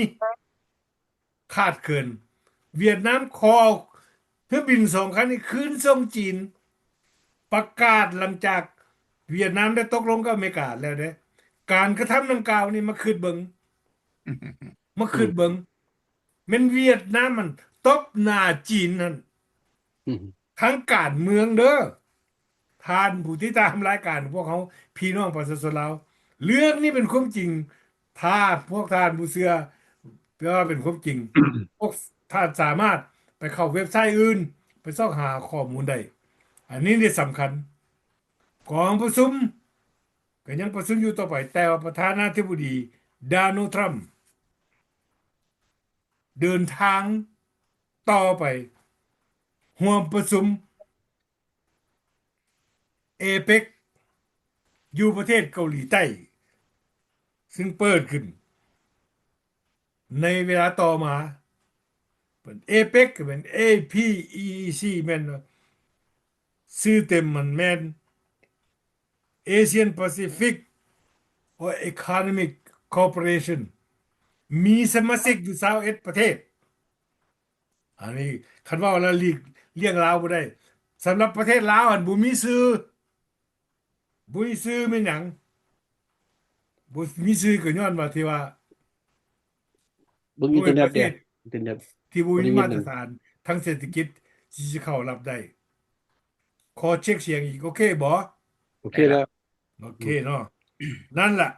ຂາດເຂີນ. ຫວຽດນາມຂໍເອົາເຮືອບິນສອງຄັນນີ້ຄືນສົ່ງຈີນ. ປະກາດຫຼັງຈາກຫວຽດນາມໄດ້ຕົກລົງກັບອາເມລິກາແລ້ວເດ້. ການກະທຳດັ່ງກ່າວນີ້ ມາຄິດເບິ່ງ, ມາຄິດເບິ່ງ, ແມ່ນຫວຽດນາມຫັ້ນຕົບໜ້າຈີນຫັ້ນ ອືມ ທາງການເມືອງເດີ້. ທ່ານຜູ້ຕິດຕາມລາຍການຂອງພວກເຮົາ, ພີ່ນ້ອງປະຊາຊົນລາວ, ເລື່ອງນີ້ເປັນຄວາມຈິງ. ຖ້າພວກທ່ານບໍ່ເຊື່ອ ແປວ່າເປັນຄວາມຈິງ. ພວກທ່ານສາມາດໄປເຂົ້າເວັບໄຊອື່ນ ໄປຊອກຫາຂໍ້ມູນໄດ້. ອັນນີ້ນີ້ສຳຄັນ. ກອງປະຊຸມກໍຍັງປະຊຸມຢູ່ຕໍ່ໄປ, ແຕ່ວ່າປະທານາທິບໍດີ ໂດນັລ ທຣຳ ເດີນທາງຕໍ່ໄປຮ່ວມປະຊຸມ ເອເປັກ ຢູ່ປະເທດເກົາຫຼີໃຕ້ ຊຶ່ງເປີດຂຶ້ນໃນເວລາຕໍ່ມາ. ເປັນເອເປັກ ກໍແມ່ນ ເອ ພີ ອີ ອີ ຊີ ແມ່ນ ຊື່ເຕັມມັນແມ່ນ Asian Pacific Economic Cooperation ມີສະມາຊິກຢູ່ຊາວເອັດປະເທດ. ອັນນີ້ຄັນເວົ້າແລ້ວຫຼີກລ່ຽງລາວບໍ່ໄດ້. ສຳລັບປະເທດລາວຫັ້ນບໍ່ມີຊື່, ບໍ່ມີຊື່ແມ່ນຫຍັງ? ບໍ່ມີຊື່ກໍຍ້ອນວ່າທີ່ວ່າ ເບິ່ງອິນເຕີເນັດເດ້ ເປັນປະເທດ ອິນເຕີເນັດ ທີ່ບໍ່ມີມາດຕະຖານທາງເສດຖະກິດທີ່ຈະເຂົ້າຮັບໄດ້. ຂໍເຊັກສຽງອີກ ໂອເຄບໍ່? ໂອເຄແລ້ວ. ໂອເຄເນາະ. ນັ້ນລະ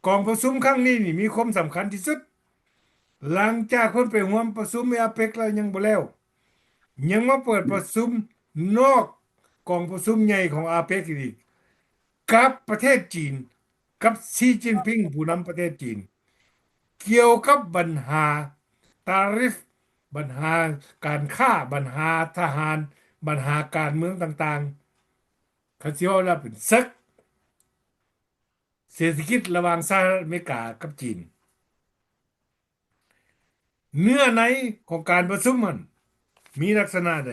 ກອງປະຊຸມຄັ້ງນີ້ນີ້ມີຄວາມສຳຄັນທີ່ສຸດ. ຫຼັງຈາກເພິ່ນໄປຮ່ວມປະຊຸມເອເປັກແລ້ວຍັງບໍ່ແລ້ວ, ຍັງມາເປີດປະຊຸມນອກກອງປະຊຸມໃຫຍ່ຂອງເອເປັກອີກ ກັບປະເທດຈີນ, ກັບຊີຈິນຜິງ ຜູ້ນຳປະເທດຈີນ ກ່ຽວກັບບັນຫາຕາຣິຟ, ບັນຫາການຄ້າ, ບັນຫາທະຫານ, ບັນຫາການເມືອງຕ່າງໆ. ຄັນຊິເວົ້າແລ້ວເປັນເສິກເສດຖະກິດລະຫວ່າງສະຫະລັດອາເມລິກາກັບຈີນ. ເນື້ອໃນຂອງການປະຊຸມຫັ້ນມີລັກສະນະໃດ?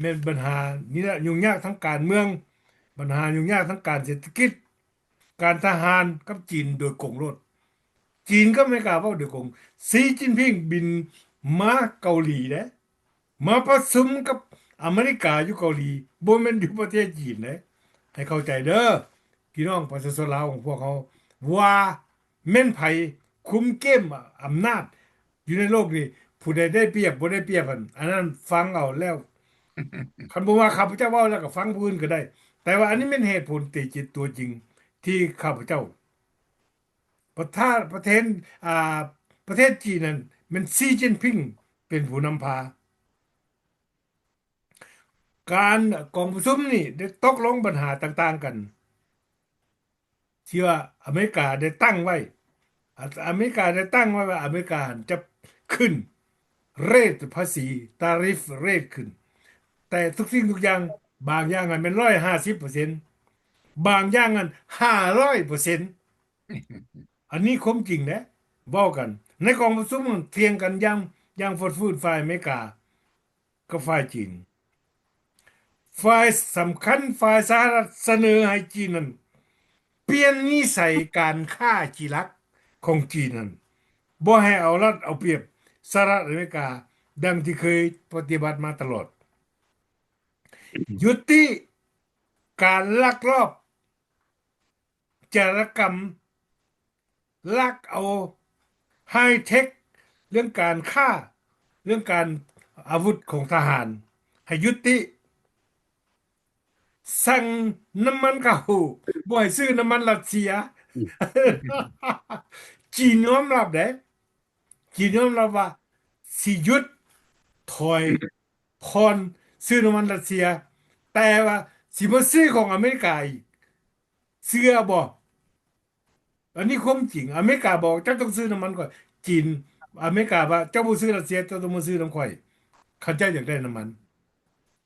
ແມ່ນບັນຫານີ້ລະ ຫຍຸ້ງຍາກທາງການເມືອງ, ບັນຫາຫຍຸ້ງຍາກທາງການເສດຖະກິດ, ການທະຫານກັບຈີນໂດຍກົງໂລດ. ຈີນກັບອາເມລິກາເວົ້າໂດຍກົງ. ຊີຈິນຜິງບິນມາເກົາຫຼີເດ້ ມາປະຊຸມກັບອາເມລິກາຢູ່ເກົາຫຼີ, ບໍ່ແມ່ນຢູ່ປະເທດຈີນເດ້. ໃຫ້ເຂົ້າໃຈເດີ ພີ່ນ້ອງປະຊາຊົນລາວຂອງພວກເຮົາ ວ່າແມ່ນໃຜຄຸມເກມອຳນາດຢູ່ໃນໂລກນີ້, ຜູ້ໃດໄດ້ປຽບ ບໍ່ໄດ້ປຽບຫັ້ນ ອັນນັ້ນຟັງເອົາແລ້ວ. ຄັນບໍ່ວ່າຂ້າພະເຈົ້າເວົ້າແລ້ວກໍຟັງຜູ້ອື່ນກໍໄດ້, ແຕ່ວ່າອັນນີ້ແມ່ນເຫດຜົນທີ່ຈິດຕົວຈິງທີ່ຂ້າພະເຈົ້າ ປະທານ ປະເທດ ອ່າ ປະເທດຈີນນັ້ນແມ່ນຊີຈິນຜິງເປັນຜູ້ນຳພາ. ການ ກອງປະຊຸມນີ້ໄດ້ຕົກລົງບັນຫາຕ່າງໆກັນ ທີ່ວ່າອາເມລິກາໄດ້ຕັ້ງໄວ້ ອາ ອາເມລິກາໄດ້ຕັ້ງໄວ້ວ່າອາເມລິກາຈະຂຶ້ນເຣດພາສີ tariff rate ຂຶ້ນ, ແຕ່ທຸກສິ່ງທຸກຢ່າງ ບາງຢ່າງຫັ້ນແມ່ນຮ້ອຍຫ້າສິບເປີເຊັນ ບາງຢ່າງນັ້ນຫ້າຮ້ອຍເປີເຊັນ. ອັນນີ້ຄວາມຈິງເດ້ ເວົ້າກັນໃນກອງປະຊຸມ ມັນຖຽງກັນຢ່າງ ຢ່າງຟົດຟື້ນ ຝ່າຍອາເມລິກາກັບຝ່າຍຈີນ. ຝ່າຍສຳຄັນ ຝ່າຍສະຫະລັດສະເໜີໃຫ້ຈີນນັ້ນປ່ຽນນິໄສການຄ້າຈີລັກຂອງຈີນນັ້ນ ບໍ່ໃຫ້ເອົາລັດເອົາປຽບສະຫະລັດອາເມລິກາ ດັ່ງທີ່ເຄີຍປະຕິບັດມາຕະຫຼອດ, ຍຸຕິການລັກລອບ ຈາລະກຳ ລັກເອົາໄຮເທັກ ເລື່ອງການຄ້າ ເລື່ອງການອາວຸດຂອງທະຫານ ໃຫ້ຍຸຕິ, ສັ່ງນ້ຳມັນເຂົ້າ ບໍ່ໃຫ້ຊື້ນ້ຳມັນຣັດເຊຍ. ຈີນຍອມຮັບເດ້ ຈີນຍອມຮັບວ່າຊິຢຸດ ຖອຍຜ່ອນຊື້ນ້ຳມັນຣັດເຊຍ ແຕ່ວ່າຊິບໍ່ຊື້ຂອງອາເມລິກາອີກ. ເຊື່ອບໍ່? ອັນນີ້ຄວາມຈິງ. ອາເມລິກາບອກ ເຈົ້າຕ້ອງຊື້ນ້ຳມັນຂ້ອຍ. ຈີນ ອາເມລິກາວ່າ ເຈົ້າບໍ່ຊື້ຣັດເຊຍ ເຈົ້າຕ້ອງມາຊື້ນຳຂ້ອຍ ຄັນເຈົ້າຢາກໄດ້ນ້ຳມັນ.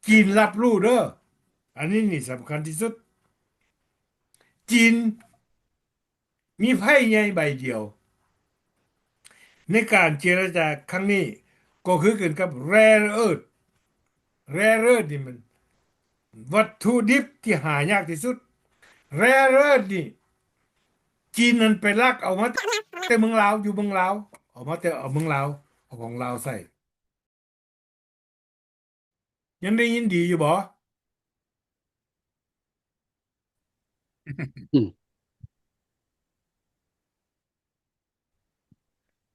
ຈີນຮັບຮູ້ເດີ. ອັນນີ້ນີ້ສຳຄັນທີ່ສຸດ. ຈີນ ມີໄພ້ໃຫຍ່ໃບດຽວໃນການເຈລະຈາຄັ້ງນີ້ ກໍຄືກັນກັບ rare earth. rare earth ນີ້ມັນວັດຖຸດິບທີ່ຫາຍາກທີ່ສຸດ. rare earth ນີ້ ຈີນນັ້ນໄປລັກເອົາມາແຕ່ເມືອງລາວ ຢູ່ເມືອງລາວ ເອົາມາແຕ່ ເອົາເມືອງລາວ ເອົາຂອງລາວໃສ່. ຍັງໄດ້ຍິນດີຢູ່ບໍ່? ອືມ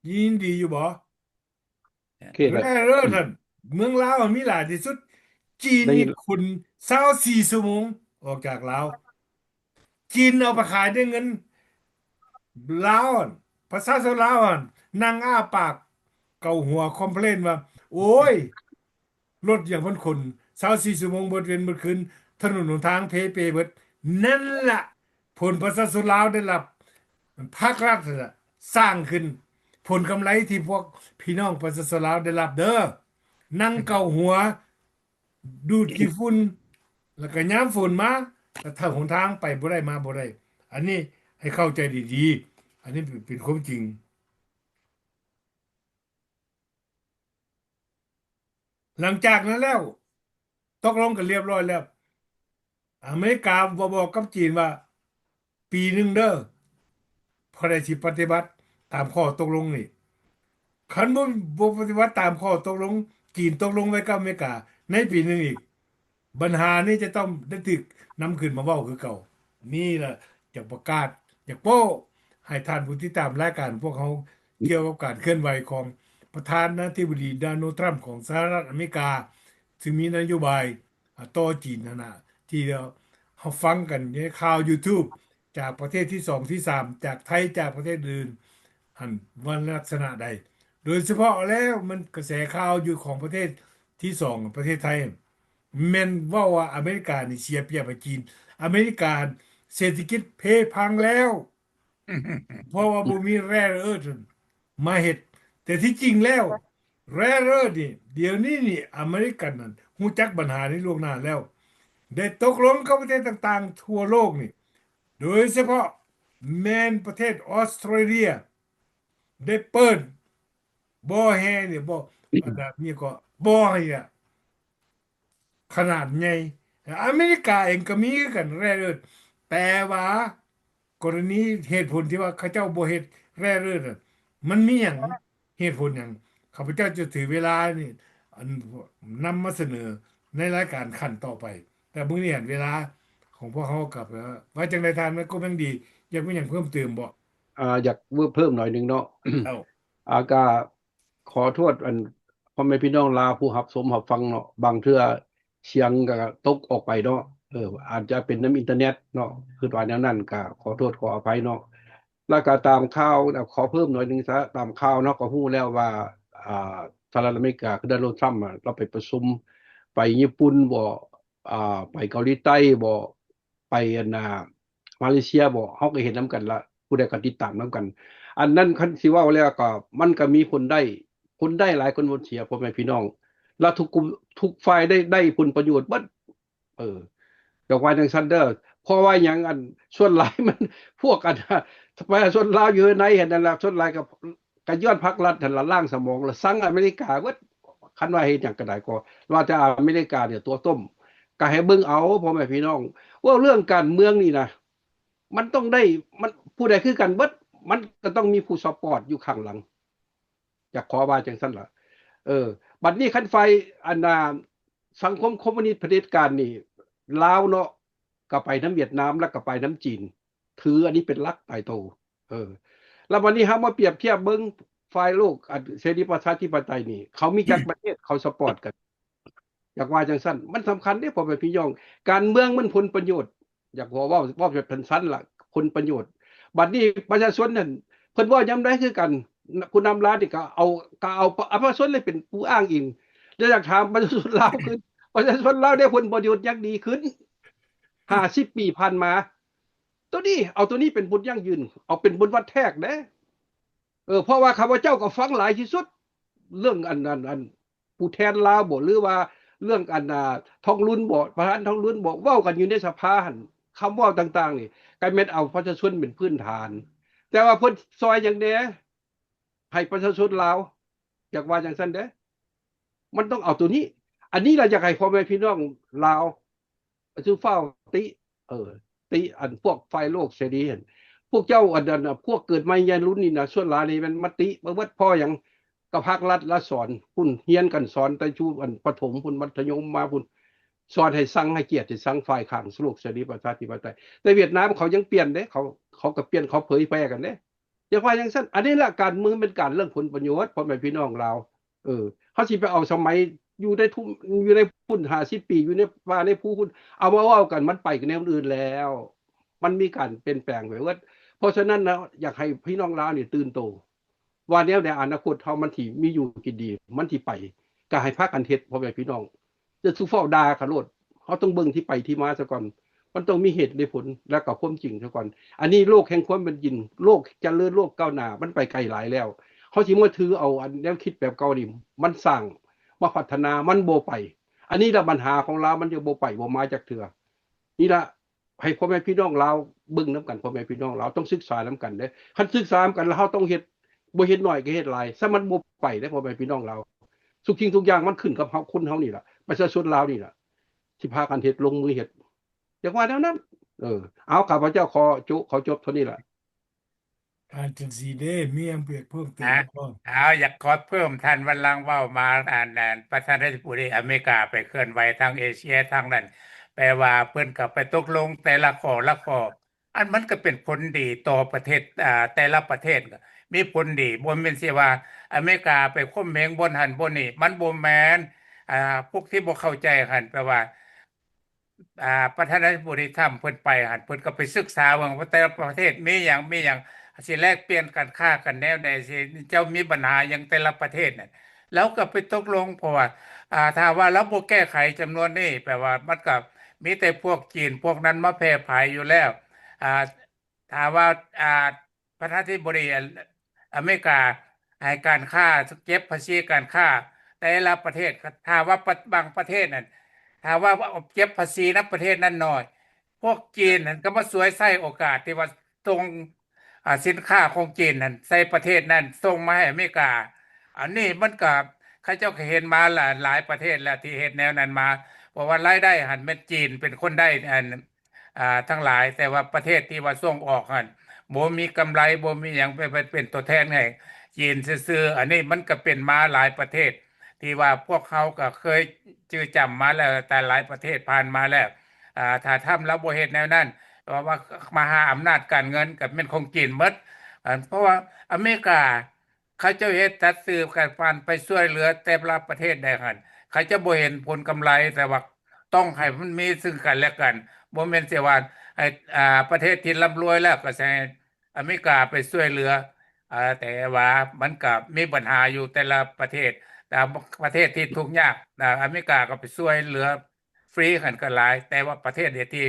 ຍິນດີຢູ່ບໍ່? ໂອເຄ ແລ້ວ ແລ້ວນັ້ນ ເມືອງລາວມີຫຼາຍທີ່ສຸດ. ຈີນນີ້ ໄດ້ຍິນ ຂົນຊາວສີ່ຊົ່ວໂມງອອກຈາກລາວ. ຈີນເອົາໄປຂາຍໄດ້ເງິນ ລາວຫັ້ນ ປະຊາຊົນລາວຫັ້ນ ນັ່ງອ້າປາກເກົາຫົວຄອມເພລນວ່າ ໂອ້ຍ ລົດຫຍັງເພິ່ນຂົນຊາວສີ່ຊົ່ວໂມງ ເບິດເວັນເບິດຄືນ ຖະໜົນຫົນທາງເພເປເບິດ. ນັ້ນລະຜົນປະຊາຊົນລາວໄດ້ຮັບ ພາກລັດນັ້ນລະສ້າງຂຶ້ນ ຜົນກຳໄລທີ່ພວກພີ່ນ້ອງປະຊາຊົນລາວໄດ້ຮັບເດີ ນັ່ງເກົາຫົວ ດູດຂີ້ຝຸ່ນ ແລ້ວກໍຍາມຝົນມາ ແລ້ວທາງຫົນທາງໄປບໍ່ໄດ້ມາບໍ່ໄດ້. ອັນນີ້ໃຫ້ເຂົ້າໃຈດີໆ ອັນນີ້ເປັນ ເປັນຄວາມຈິງ. ຫຼັງຈາກນັ້ນແລ້ວ ຕົກລົງກັນລຽບຮ້ອຍແລ້ວ ອາເມລິກາບໍ່ບອກກັບຈີນວ່າ ປີໜຶ່ງເດີ ຜູ້ໃດຊິປະຕິບັດຕາມຂໍ້ຕົກລົງນີ້. ຄັນບໍ່ ບໍ່ປະຕິບັດຕາມຂໍ້ຕົກລົງ ຈີນຕົກລົງໄວ້ກັບອາເມລິກາໃນປີໜຶ່ງອີກ ບັນຫານີ້ຈະຕ້ອງໄດ້ຖືກນຳຂຶ້ນມາເວົ້າຄືເກົ່າ. ນີ້ລະ ຢາກປະກາດ ຢາກໂປ້ໃຫ້ທ່ານຜູ້ຕິດຕາມລາຍການພວກເຮົາ ກ່ຽວກັບການເຄື່ອນໄຫວຂອງປະທານາທິບໍດີ ໂດນັລ ທຣຳ ຂອງສະຫະລັດອາເມລິກາ ຊຶ່ງມີນະໂຍບາຍ ອາ ຕໍ່ຈີນຫັ້ນນະ ທີ່ເຮົາຟັງກັນໃນຂ່າວ YouTube ຈາກປະເທດທີສອງທີສາມ ຈາກໄທ ຈາກປະເທດອື່ນຫັ້ນ ວ່າລັກສະນະໃດ. ໂດຍສະເພາະແລ້ວມັນກະແສຂ່າວຢູ່ຂອງປະເທດທີສອງ ປະເທດໄທ ແມ່ນເວົ້າວ່າອາເມລິການີ້ເສຍປຽບໃຫ້ຈີນ. ອາເມລິກາເສດຖະກິດເພພັງແລ້ວ ເພາະວ່າບໍ່ມີແຣເອີດມາເຮັດ. ແຕ່ທີ່ຈິງແລ້ວ ແຣເອີດນີ້ ດຽວນີ້ນີ້ ອາເມລິກັນນັ້ນຮູ້ຈັກບັນຫານີ້ລ່ວງໜ້າແລ້ວ ໄດ້ຕົກລົງກັບປະເທດຕ່າງໆທົ່ວໂລກນີ້ ໂດຍສະເພາະແມ່ນປະເທດອອສເຕຣເລຍ ໄດ້ເປີດບໍ່ແຮ່ນີ້ ບໍ່ ອັນນັ້ນ ມີກໍບໍ່ແຮ່ ຂະໜາດໃຫຍ່. ອາເມລິກາເອງກໍມີຄືກັນແຣເອີດ ແຕ່ວ່າກໍລະນີເຫດຜົນທີ່ວ່າເຂົາເຈົ້າບໍ່ເຮັດແຣເອີດນັ້ນ ມັນມີຫຍັງ ເຫດຜົນຫຍັງ ຂ້າພະເຈົ້າຈະຖືເວລານີ້ ອັນ ນຳມາສະເໜີໃນລາຍການຂັ້ນຕໍ່ໄປ. ແຕ່ມື້ນີ້ຫັ້ນເວລາຂອງພວກເຮົາກໍ ວ່າຈັ່ງໃດທ່ານ ແມ່ນກົບຍັງດີ ຢາກມີຫຍັງເພີ່ມເຕີມບໍ່? ອ່າ ຢາກເພີ່ມໜ້ອຍໜຶ່ງເນາະ. ເອີ ອ່າ ກະ ຂໍໂທດ ອັນ ພໍ່ແມ່ພີ່ນ້ອງລາວຜູ້ຮັບຊົມຮັບຟັງເນາະ ບາງເທື່ອສຽງກະຕົກອອກໄປເນາະ ເອີ ອາດຈະເປັນນຳອິນເຕີເນັດເນາະ ຄິດວ່າແນວນັ້ນ ກະຂໍໂທດຂໍອະໄພເນາະ. ແລ້ວກະຕາມຂ່າວ ຂໍເພີ່ມໜ້ອຍໜຶ່ງຊະ ຕາມຂ່າວເນາະ ກໍຮູ້ແລ້ວວ່າ ອ່າ ສະຫະລັດອາເມລິກາ ຄືໂດນັລ ທຣຳ ລາວໄປປະຊຸມ ໄປຍີ່ປຸ່ນບໍ ອ່າ ໄປເກົາຫຼີໃຕ້ບໍ ໄປອັນນ່າ ມາເລເຊຍບໍ ເຮົາກໍເຫັນນຳກັນລະ ຜູ້ໃດກໍຕິດຕາມນຳກັນ. ອັນນັ້ນຄັນຊິເວົ້າແລ້ວກໍ ມັນກໍມີຜົນໄດ້ ຄົນໄດ້ຫຼາຍກວ່າຄົນເສຍ ພໍ່ແມ່ພີ່ນ້ອງ ລະທຸກກຸ່ມ ທຸກຝ່າຍໄດ້ ໄດ້ຜົນປະໂຫຍດເບິດ. ເອີ ຢາກວ່າຈັ່ງຊັ້ນເດີ ເພາະວ່າຫຍັງ ອັນ ສ່ວນຫຼາຍມັນ ພວກ ອັນ ປະຊາຊົນລາວຢູ່ໃນຫັ້ນນັ້ນລະ ສ່ວນຫຼາຍກໍ ກໍຍ້ອນພັກລັດຫັ້ນລະລ້າງສະໝອງ ລະຊັງອາເມລິກາເບິດ. ຄັນວ່າເຮັດຫຍັງກໍໄດ້ ກໍວ່າແຕ່ອາເມລິການີ້ຕົວຕົ້ມ. ກໍໃຫ້ເບິ່ງເອົາ ພໍ່ແມ່ພີ່ນ້ອງ ເວົ້າເລື່ອງການເມືອງນີ້ນະ ມັນຕ້ອງໄດ້ ມັນ ຜູ້ໃດຄືກັນເບິດ ມັນກໍຕ້ອງມີຜູ້ຊັບພອດຢູ່ຂ້າງຫຼັງ. ຢາກຂໍວ່າຈັ່ງຊັ້ນລະ. ເອີ ບັດນີ້ຄັນຝ່າຍ ອັນນ່າ ສັງຄົມຄອມມູນິດຜະເດັດການນີ້ ລາວເນາະ ກໍໄປນຳຫວຽດນາມ ແລ້ວກໍໄປນຳຈີນ ຖືອັນນີ້ເປັນຫຼັກຕາຍໂຕ. ເອີ ແລ້ວບັດນີ້ເຮົາມາປຽບທຽບເບິ່ງ ຝ່າຍໂລກ ອັນ ເສລີປະຊາທິປະໄຕນີ້ ເຂົາມີຈັກປະເທດເຂົາຊັບພອດກັນ? ຢາກວ່າຈັ່ງຊັ້ນ ມັນສຳຄັນເດ້ ພໍ່ແມ່ພີ່ນ້ອງ ການເມືອງມັນຜົນປະໂຫຍດ. ຢາກເວົ້າ ເວົ້າແບບສັ້ນໆລະ ຜົນປະໂຫຍດ. ບັດນີ້ປະຊາຊົນນັ້ນ ເພິ່ນເວົ້າຍາມໃດຄືກັນ ຜູ້ນຳລາວນີ້ກໍເອົາ ກໍເອົາ ເອົາປະຊາຊົນເລີຍເປັນຜູ້ອ້າງອີງ. ແລ້ວຢາກຖາມປະຊາຊົນລາວຄືນ ປະຊາຊົນລາວໄດ້ຜົນປະໂຫຍດຢ່າງດີຂຶ້ນ ຫ້າສິບປີຜ່ານມາ. ໂຕນີ້ ເອົາໂຕນີ້ເປັນບົດຢັ້ງຢືນ ເອົາເປັນບົດວັດແທກເດ້. ເອີ ເພາະວ່າຂ້າພະເຈົ້າກໍຟັງຫຼາຍທີ່ສຸດ ເລື່ອງອັນ ອັນ ອັນ ຜູ້ແທນລາວບໍ ຫຼືວ່າເລື່ອງອັນ ອ່າ ທອງລຸນບໍ ປະທານທອງລຸນບໍ ເວົ້າກັນຢູ່ໃນສະພາຫັ້ນ ຄຳເວົ້າຕ່າງໆນີ້ ກໍແມ່ນເອົາປະຊາຊົນເປັນພື້ນຖານ. ແຕ່ວ່າເພິ່ນຊ່ອຍຫຍັງແດ່ ໃຫ້ປະຊາຊົນລາວ? ຢາກວ່າຈັ່ງຊັ້ນເດ້ ມັນຕ້ອງເອົາໂຕນີ້. ອັນນີ້ລະຢາກໃຫ້ພໍ່ແມ່ພີ່ນ້ອງລາວ ຄືຟ້າວຕິ ເອີ ຕິອັນພວກຝ່າຍໂລກເສລີຫັ້ນ ພວກເຈົ້າອັນ ອັນ ພວກເກີດໃໝ່ໃຫຍ່ລຸນນີ້ນະ ສ່ວນຫຼາຍນີ້ແມ່ນມະຕິມາເບິດ. ເພາະຫຍັງ? ກໍພັກລັດລະສອນພຸ້ນ ຮຽນກັນສອນແຕ່ຢູ່ອັນປະຖົມພຸ້ນ ມັດທະຍົມມາພຸ້ນ ສອນໃຫ້ຊັງ ໃຫ້ກຽດ ໃຫ້ຊັງຝ່າຍຂ້າງໂລກເສລີປະຊາທິປະໄຕ. ແຕ່ຫວຽດນາມເຂົາຍັງປ່ຽນເດ້ ເຂົາ ເຂົາກໍປ່ຽນ ເຂົາເຜີຍແຜ່ກັນເດ້. ຢ່າວ່າຈັ່ງຊັ້ນ ອັນນີ້ລະ ການເມືອງມັນເປັນການເລື່ອງຜົນປະໂຫຍດ ພໍ່ແມ່ພີ່ນ້ອງລາວ. ເອີ ເຮົາຊິໄປເອົາສະໄໝຢູ່ໃນທຸ່ມ ຢູ່ໃນພຸ້ນ ຫ້າສິບປີ ຢູ່ໃນປ່າໃນພູພຸ້ນ ເອົາມາເວົ້າກັນ ມັນໄປກັນແນວອື່ນແລ້ວ. ມັນມີການປ່ຽນແປງໄປເບິດ. ເພາະສະນັ້ນນະ ຢາກໃຫ້ພີ່ນ້ອງລາວນີ້ຕື່ນໂຕ ວ່າແນວໃດອະນາຄົດເຮົາມັນຊິມີຢູ່ກິນດີ ມັນຊິໄປ ກໍໃຫ້ພາກັນເຮັດ ພໍ່ແມ່ພີ່ນ້ອງ. ຢ່າສູ່ຟ້າວດ່າກັນໂລດ ເຮົາຕ້ອງເບິ່ງທີ່ໄປທີ່ມາຊະກ່ອນ ມັນຕ້ອງມີເຫດມີຜົນ ແລ້ວກໍຄວາມຈິງຊະກ່ອນ. ອັນນີ້ໂລກແຫ່ງຄວາມເປັນຈິງ ໂລກຈະເລີນ ໂລກກ້າວໜ້າ ມັນໄປໄກຫຼາຍແລ້ວ. ເຮົາຊິມາຖືເອົາອັນແນວຄິດແບບເກົ່ານີ້ ມັນສ້າງມາພັດທະນາ ມັນບໍ່ໄປ. ອັນນີ້ລະບັນຫາຂອງລາວ ມັນຍັງບໍ່ໄປບໍ່ມາຈັກເທື່ອ. ນີ້ລະ ໃຫ້ພໍ່ແມ່ພີ່ນ້ອງລາວເບິ່ງນຳກັນ ພໍ່ແມ່ພີ່ນ້ອງລາວຕ້ອງສຶກສານຳກັນເດ້. ຄັນສຶກສານຳກັນແລ້ວ ເຮົາຕ້ອງເຮັດ ບໍ່ເຮັດໜ້ອຍກໍເຮັດຫຼາຍ ຊະມັນບໍ່ໄປເດ້ ພໍ່ແມ່ພີ່ນ້ອງລາວ. ທຸກສິ່ງທຸກຢ່າງມັນຂຶ້ນກັບເຮົາ ຄົນເຮົານີ້ລະ ປະຊາຊົນລາວນີ້ລະ ຊິພາກັນເຮັດ ລົງມືເຮັດ ຢາກວ່າແນວນັ້ນ. ເອີ ເອົາ ຂ້າພະເຈົ້າຂໍຈຸ ຂໍຈົບເທົ່ານີ້ລະ. ທ່ານຈັນສີເດ້ ມີຫຍັງຢາກເພີ່ມເຕີມບໍ່? ເອົາ ຢາກຂໍເພີ່ມ ທ່ານວັນລັງເວົ້າມາ ອັນ ອັນ ປະທານາທິບໍດີອາເມລິກາໄປເຄື່ອນໄຫວທາງເອເຊຍທາງນັ້ນ ແປວ່າເພິ່ນກໍໄປຕົກລົງແຕ່ລະຂໍ້ລະຂໍ້ ອັນມັນກໍເປັນຜົນດີຕໍ່ປະເທດ ອາ ແຕ່ລະປະເທດ ມີຜົນດີ. ບໍ່ແມ່ນຊິວ່າອາເມລິກາໄປຂົ່ມເຫງບ່ອນຫັ້ນບ່ອນນີ້ ມັນບໍ່ແມ່ນ. ອາ ພວກທີ່ບໍ່ເຂົ້າໃຈຫັ້ນ ແປວ່າ ອາ ປະທານາທິບໍດີທຣຳເພິ່ນໄປຫັ້ນ ເພິ່ນກໍໄປສຶກສາເບິ່ງວ່າແຕ່ລະປະເທດມີຫຍັງ ມີຫຍັງ ຊິແລກປ່ຽນການຄ້າກັນແນວໃດ ຊິ ເຈົ້າມີບັນຫາຫຍັງແຕ່ລະປະເທດນັ້ນ ລາວກໍໄປຕົກລົງ. ເພາະວ່າ ອາ ຖ້າວ່າລາວບໍ່ແກ້ໄຂຈຳນວນນີ້ ແປວ່າມັນກໍມີແຕ່ພວກຈີນພວກນັ້ນມາແຜ່ຜາຍຢູ່ແລ້ວ. ອາ ຖ້າວ່າ ອາ ປະທານາທິບໍດີອາເມລິກາໃຫ້ການຄ້າ ເກັບພາສີການຄ້າແຕ່ລະປະເທດ ຖ້າວ່າປະ ບາງປະເທດນັ້ນ ຖ້າວ່າເກັບພາສີນຳປະເທດນັ້ນໜ້ອຍ ພວກຈີນນັ້ນກໍມາສວຍໃຊ້ໂອກາດທີ່ວ່າສົ່ງ ອາ ສິນຄ້າຂອງຈີນນັ້ນໃສ່ປະເທດນັ້ນ ສົ່ງມາໃຫ້ອາເມລິກາ. ອັນນີ້ມັນກໍ ເຂົາເຈົ້າກໍເຫັນມາຫຼາຍ ຫຼາຍປະເທດແລ້ວທີ່ເຮັດແນວນັ້ນມາ ເພາະວ່າລາຍໄດ້ຫັ້ນແມ່ນຈີນເປັນຄົນໄດ້ ອັນ ອ່າ ທັງຫຼາຍ ແຕ່ວ່າປະເທດທີ່ວ່າສົ່ງອອກຫັ້ນ ບໍ່ມີກຳໄລ ບໍ່ມີຫຍັງ ໄປ ໄປເປັນຕົວແທນໃຫ້ຈີນຊື່ໆ. ອັນນີ້ມັນກໍເປັນມາຫຼາຍປະເທດ ທີ່ວ່າພວກເຮົາກໍເຄີຍຈື່ຈຳມາແລ້ວ ແຕ່ຫຼາຍປະເທດຜ່ານມາແລ້ວ. ອ່າ ຖ້າທຳລາວບໍ່ເຮັດແນວນັ້ນ ເພາະວ່າມະຫາອຳນາດການເງິນກໍແມ່ນຂອງຈີນໝົດ. ອັນ ເພາະວ່າອາເມລິກາ ເຂົາເຈົ້າເຮັດຈັດຊື້ກັນ ໄປຊ່ວຍເຫຼືອແຕ່ລະປະເທດໃດຫັ້ນ ເຂົາເຈົ້າບໍ່ເຫັນຜົນກຳໄລ ແຕ່ວ່າຕ້ອງໃຫ້ມັນມີຊຶ່ງກັນແລະກັນ ບໍ່ແມ່ນຊິວ່າໃຫ້ ອ່າ ປະເທດທີ່ລ່ຳລວຍແລ້ວກໍໃຫ້ອາເມລິກາໄປຊ່ວຍເຫຼືອ. ອ່າ ແຕ່ວ່າມັນກໍມີບັນຫາຢູ່ແຕ່ລະປະເທດ ແຕ່ປະເທດທີ່ທຸກຍາກ ອາເມລິກາກໍໄປຊ່ວຍເຫຼືອຟຣີຫັ້ນກໍຫຼາຍ ແຕ່ວ່າປະເທດໃດທີ່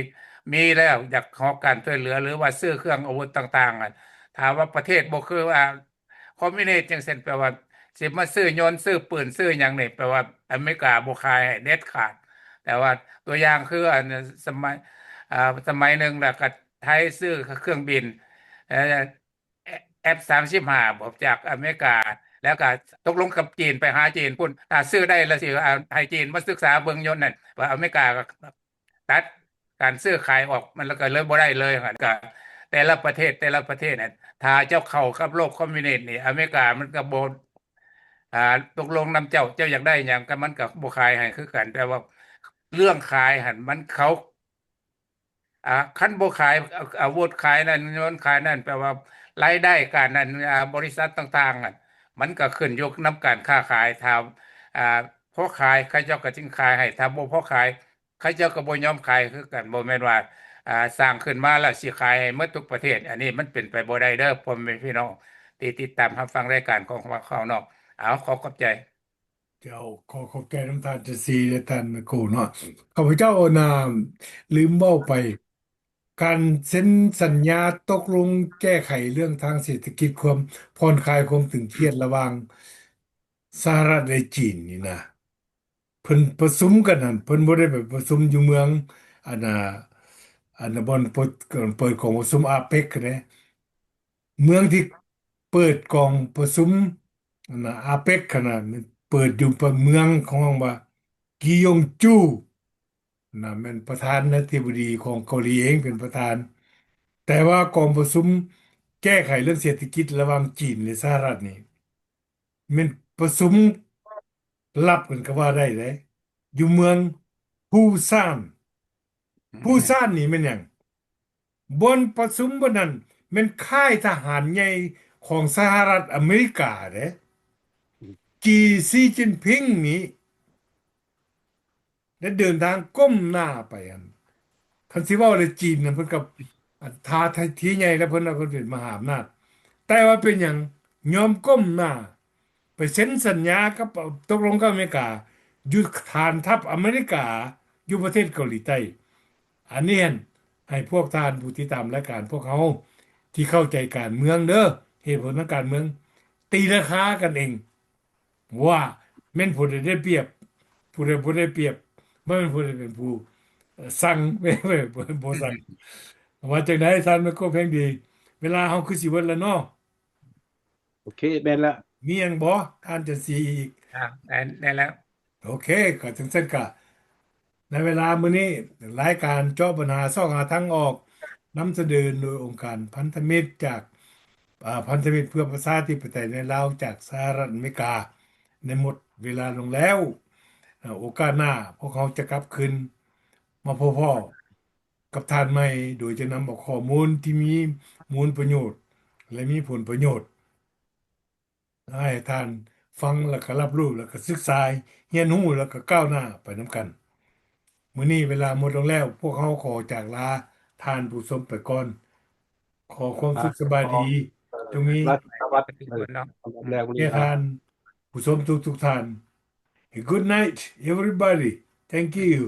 ມີແລ້ວ ຢາກຂໍການຊ່ວຍເຫຼືອ ຫຼືວ່າຊື້ເຄື່ອງອາວຸດຕ່າງໆ ຖ້າວ່າປະເທດບໍ່ຄືວ່າ ຄອມມິວນິດຈັ່ງເຊັ່ນ ແປວ່າຊິມາຊື້ຍົນ ຊື້ປືນ ຊື້ຫຍັງນີ້ ແປວ່າອາເມລິກາບໍ່ຂາຍໃຫ້ເດັດຂາດ. ແຕ່ວ່າຕົວຢ່າງຄື ອັນ ສະໄໝ ອ່າ ສະໄໝໜຶ່ງ ແລ້ວກໍໄທຊື້ເຄື່ອງບິນ ເອີ ເອັຟສາມສິບຫ້າ ບໍ່ ຈາກອາເມລິກາ ແລ້ວກໍຕົກລົງກັບຈີນ ໄປຫາຈີນພຸ້ນ ຖ້າຊື້ໄດ້ແລ້ວຊິ ອ່າ ໃຫ້ຈີນມາສຶກສາເບິ່ງຍົນນັ້ນ ວ່າອາເມລິກາກໍ ຕັດການຊື້ຂາຍອອກ ມັນລະກະເລີຍບໍ່ໄດ້ເລີຍ. ກະແຕ່ລະປະເທດ ແຕ່ລະປະເທດນັ້ນ ຖ້າເຈົ້າເຂົ້າກັບໂລກຄອມມິວນິດນີ້ ອາເມລິກາມັນກະບໍ່ ອ່າ ຕົກລົງນຳເຈົ້າ ເຈົ້າຢາກໄດ້ຫຍັງ ກະມັນກະບໍ່ຂາຍໃຫ້ຄືກັນ. ແຕ່ວ່າເລື່ອງຂາຍຫັ້ນ ມັນເຂົາ ອ່າ ຄັນບໍ່ຂາຍອາວຸດ ຂາຍນັ້ນ ຍົນ ຂາຍນັ້ນ ແປວ່າລາຍໄດ້ການນັ້ນ ອ່າ ບໍລິສັດຕ່າງໆ ນັ້ນ ມັນກະຂຶ້ນຢູ່ນຳການຄ້າຂາຍ. ຖ້າ ອ່າ ພໍຂາຍ ເຂົາເຈົ້າກະຈຶ່ງຂາຍໃຫ້ ຖ້າບໍ່ພໍຂາຍ ເຂົາເຈົ້າກໍບໍ່ຍອມຂາຍຄືກັນ. ບໍ່ແມ່ນວ່າ ອ່າ ສ້າງຂຶ້ນມາແລ້ວຊິຂາຍໃຫ້ໝົດທຸກປະເທດ ອັນນີ້ມັນເປັນໄປບໍ່ໄດ້ເດີ ພໍ່ແມ່ພີ່ນ້ອງທີ່ຕິດຕາມຮັບຟັງລາຍການຂອງພວກເຮົາເນາະ. ເອົາ ຂໍຂອບໃຈ. ເຈົ້າ ຂໍຂອບໃຈນຳທ່ານຈັນສີ ແລະ ທ່ານໄມໂກເນາະ. ຂ້າພະເຈົ້ານະ ລືມເວົ້າໄປ ການເຊັນສັນຍາຕົກລົງແກ້ໄຂເລື່ອງທາງເສດຖະກິດ ຄວາມຜ່ອນຄາຍຄວາມຕຶງຄຽດລະຫວ່າງສະຫະລັດ ແລະ ຈີນນີ້ນະ ເພິ່ນປະຊຸມກັນຫັ້ນ ເພິ່ນບໍ່ໄດ້ໄປປະຊຸມຢູ່ເມືອງ ອັນນ່າ ອັນນ່າ ບ່ອນເປີດ ເປີດກອງປະຊຸມອາເປັກຫັ້ນເດ້. ເມືອງທີ່ເປີດກອງປະຊຸມ ອັນນ່າ ອາເປັກຫັ້ນນະ ເປີດຢູ່ເມືອງຂອງວ່າ ກິຍົງຈູ ນະ ແມ່ນປະທານາທິບໍດີຂອງເກົາຫຼີເອງເປັນປະທານ. ແຕ່ວ່າກອງປະຊຸມແກ້ໄຂເລື່ອງເສດຖະກິດລະຫວ່າງຈີນ ແລະ ສະຫະລັດນີ້ ແມ່ນປະຊຸມລັບກັນກໍວ່າໄດ້ເດ້ ຢູ່ເມືອງປູຊານ. ປູຊານນີ້ແມ່ນຫຍັງ? ບ່ອນປະຊຸມບ່ອນນັ້ນແມ່ນຄ້າຍທະຫານໃຫຍ່ຂອງສະຫະລັດອາເມລິກາເດ້. ຈີ ຊີຈິນຜິງນີ້ ໄດ້ເດີນທາງກົ້ມໜ້າໄປຫັ້ນ. ຄັນຊິເວົ້າແລ້ວ ຈີນນັ້ນເພິ່ນກໍ ຖ້າທີ່ໃຫຍ່ແລ້ວ ເພິ່ນວ່າເພິ່ນເປັນມະຫາອຳນາດ. ແຕ່ວ່າເປັນຫຍັງຍອມກົ້ມໜ້າໄປເຊັນສັນຍາກັບ ຕົກລົງກັບອາເມລິກາ ຢູ່ຖານທັບອາເມລິກາ ຢູ່ປະເທດເກົາຫຼີໃຕ້. ອັນນີ້ຫັ້ນ ໃຫ້ພວກທ່ານຜູ້ຕິດຕາມລາຍການພວກເຮົາທີ່ເຂົ້າໃຈການເມືອງເດີ ເຫດຜົນທາງການເມືອງ ຕີລາຄາກັນເອງ ວ່າແມ່ນຜູ້ໃດໄດ້ປຽບ ຜູ້ໃດບໍ່ໄດ້ປຽບ ບໍ່ແມ່ນຜູ້ໃດເປັນຜູ້ສັ່ງ ບໍ່ສັ່ງ. ວ່າຈັ່ງໃດທ່ານໄມໂຄແພງດີ? ເວລາເຮົາຄືຊິເບິດແລ້ວເນາະ. ໂອເຄ ແມ່ນລະ. ມີຫຍັງບໍ່ທ່ານຈັນສີອີກ? ອ່າ ໄດ້ ໄດ້ແລ້ວ. ໂອເຄ ກໍຈັ່ງຊັ້ນກະ ໃນເວລາມື້ນີ້ ລາຍການເຈາະບັນຫາຊອກຫາທາງອອກ ນຳສະເໜີໂດຍອົງການພັນທະມິດຈາກ ເອີ ພັນທະມິດເພື່ອປະຊາທິປະໄຕໃນລາວ ຈາກສະຫະລັດອາເມລິກາ ໄດ້ໝົດເວລາລົງແລ້ວ. ເອີ ໂອກາດໜ້າພວກເຮົາຈະກັບຄືນມາພົບພໍ້ກັບທ່ານໃໝ່ ໂດຍຈະນຳເອົາຂໍ້ມູນທີ່ມີມູນປະໂຫຍດ ແລະ ມີຜົນປະໂຫຍດ ໃຫ້ທ່ານຟັງ ແລ້ວກໍຮັບຮູ້ ແລ້ວກໍສຶກສາ ຮຽນຮູ້ ແລ້ວກໍກ້າວໜ້າໄປນຳກັນ. ມື້ນີ້ເວລາໝົດລົງແລ້ວ ພວກເຮົາຂໍຈາກລາທ່ານຜູ້ຊົມໄປກ່ອນ. ຂໍຄວາມສຸກສະບາຍດີ ຈົ່ງມີ ສະຫວັດດີເນາະ ແກ່ທ່ານຜູ້ຊົມທຸກໆທ່ານ. Good night everybody. Thank you.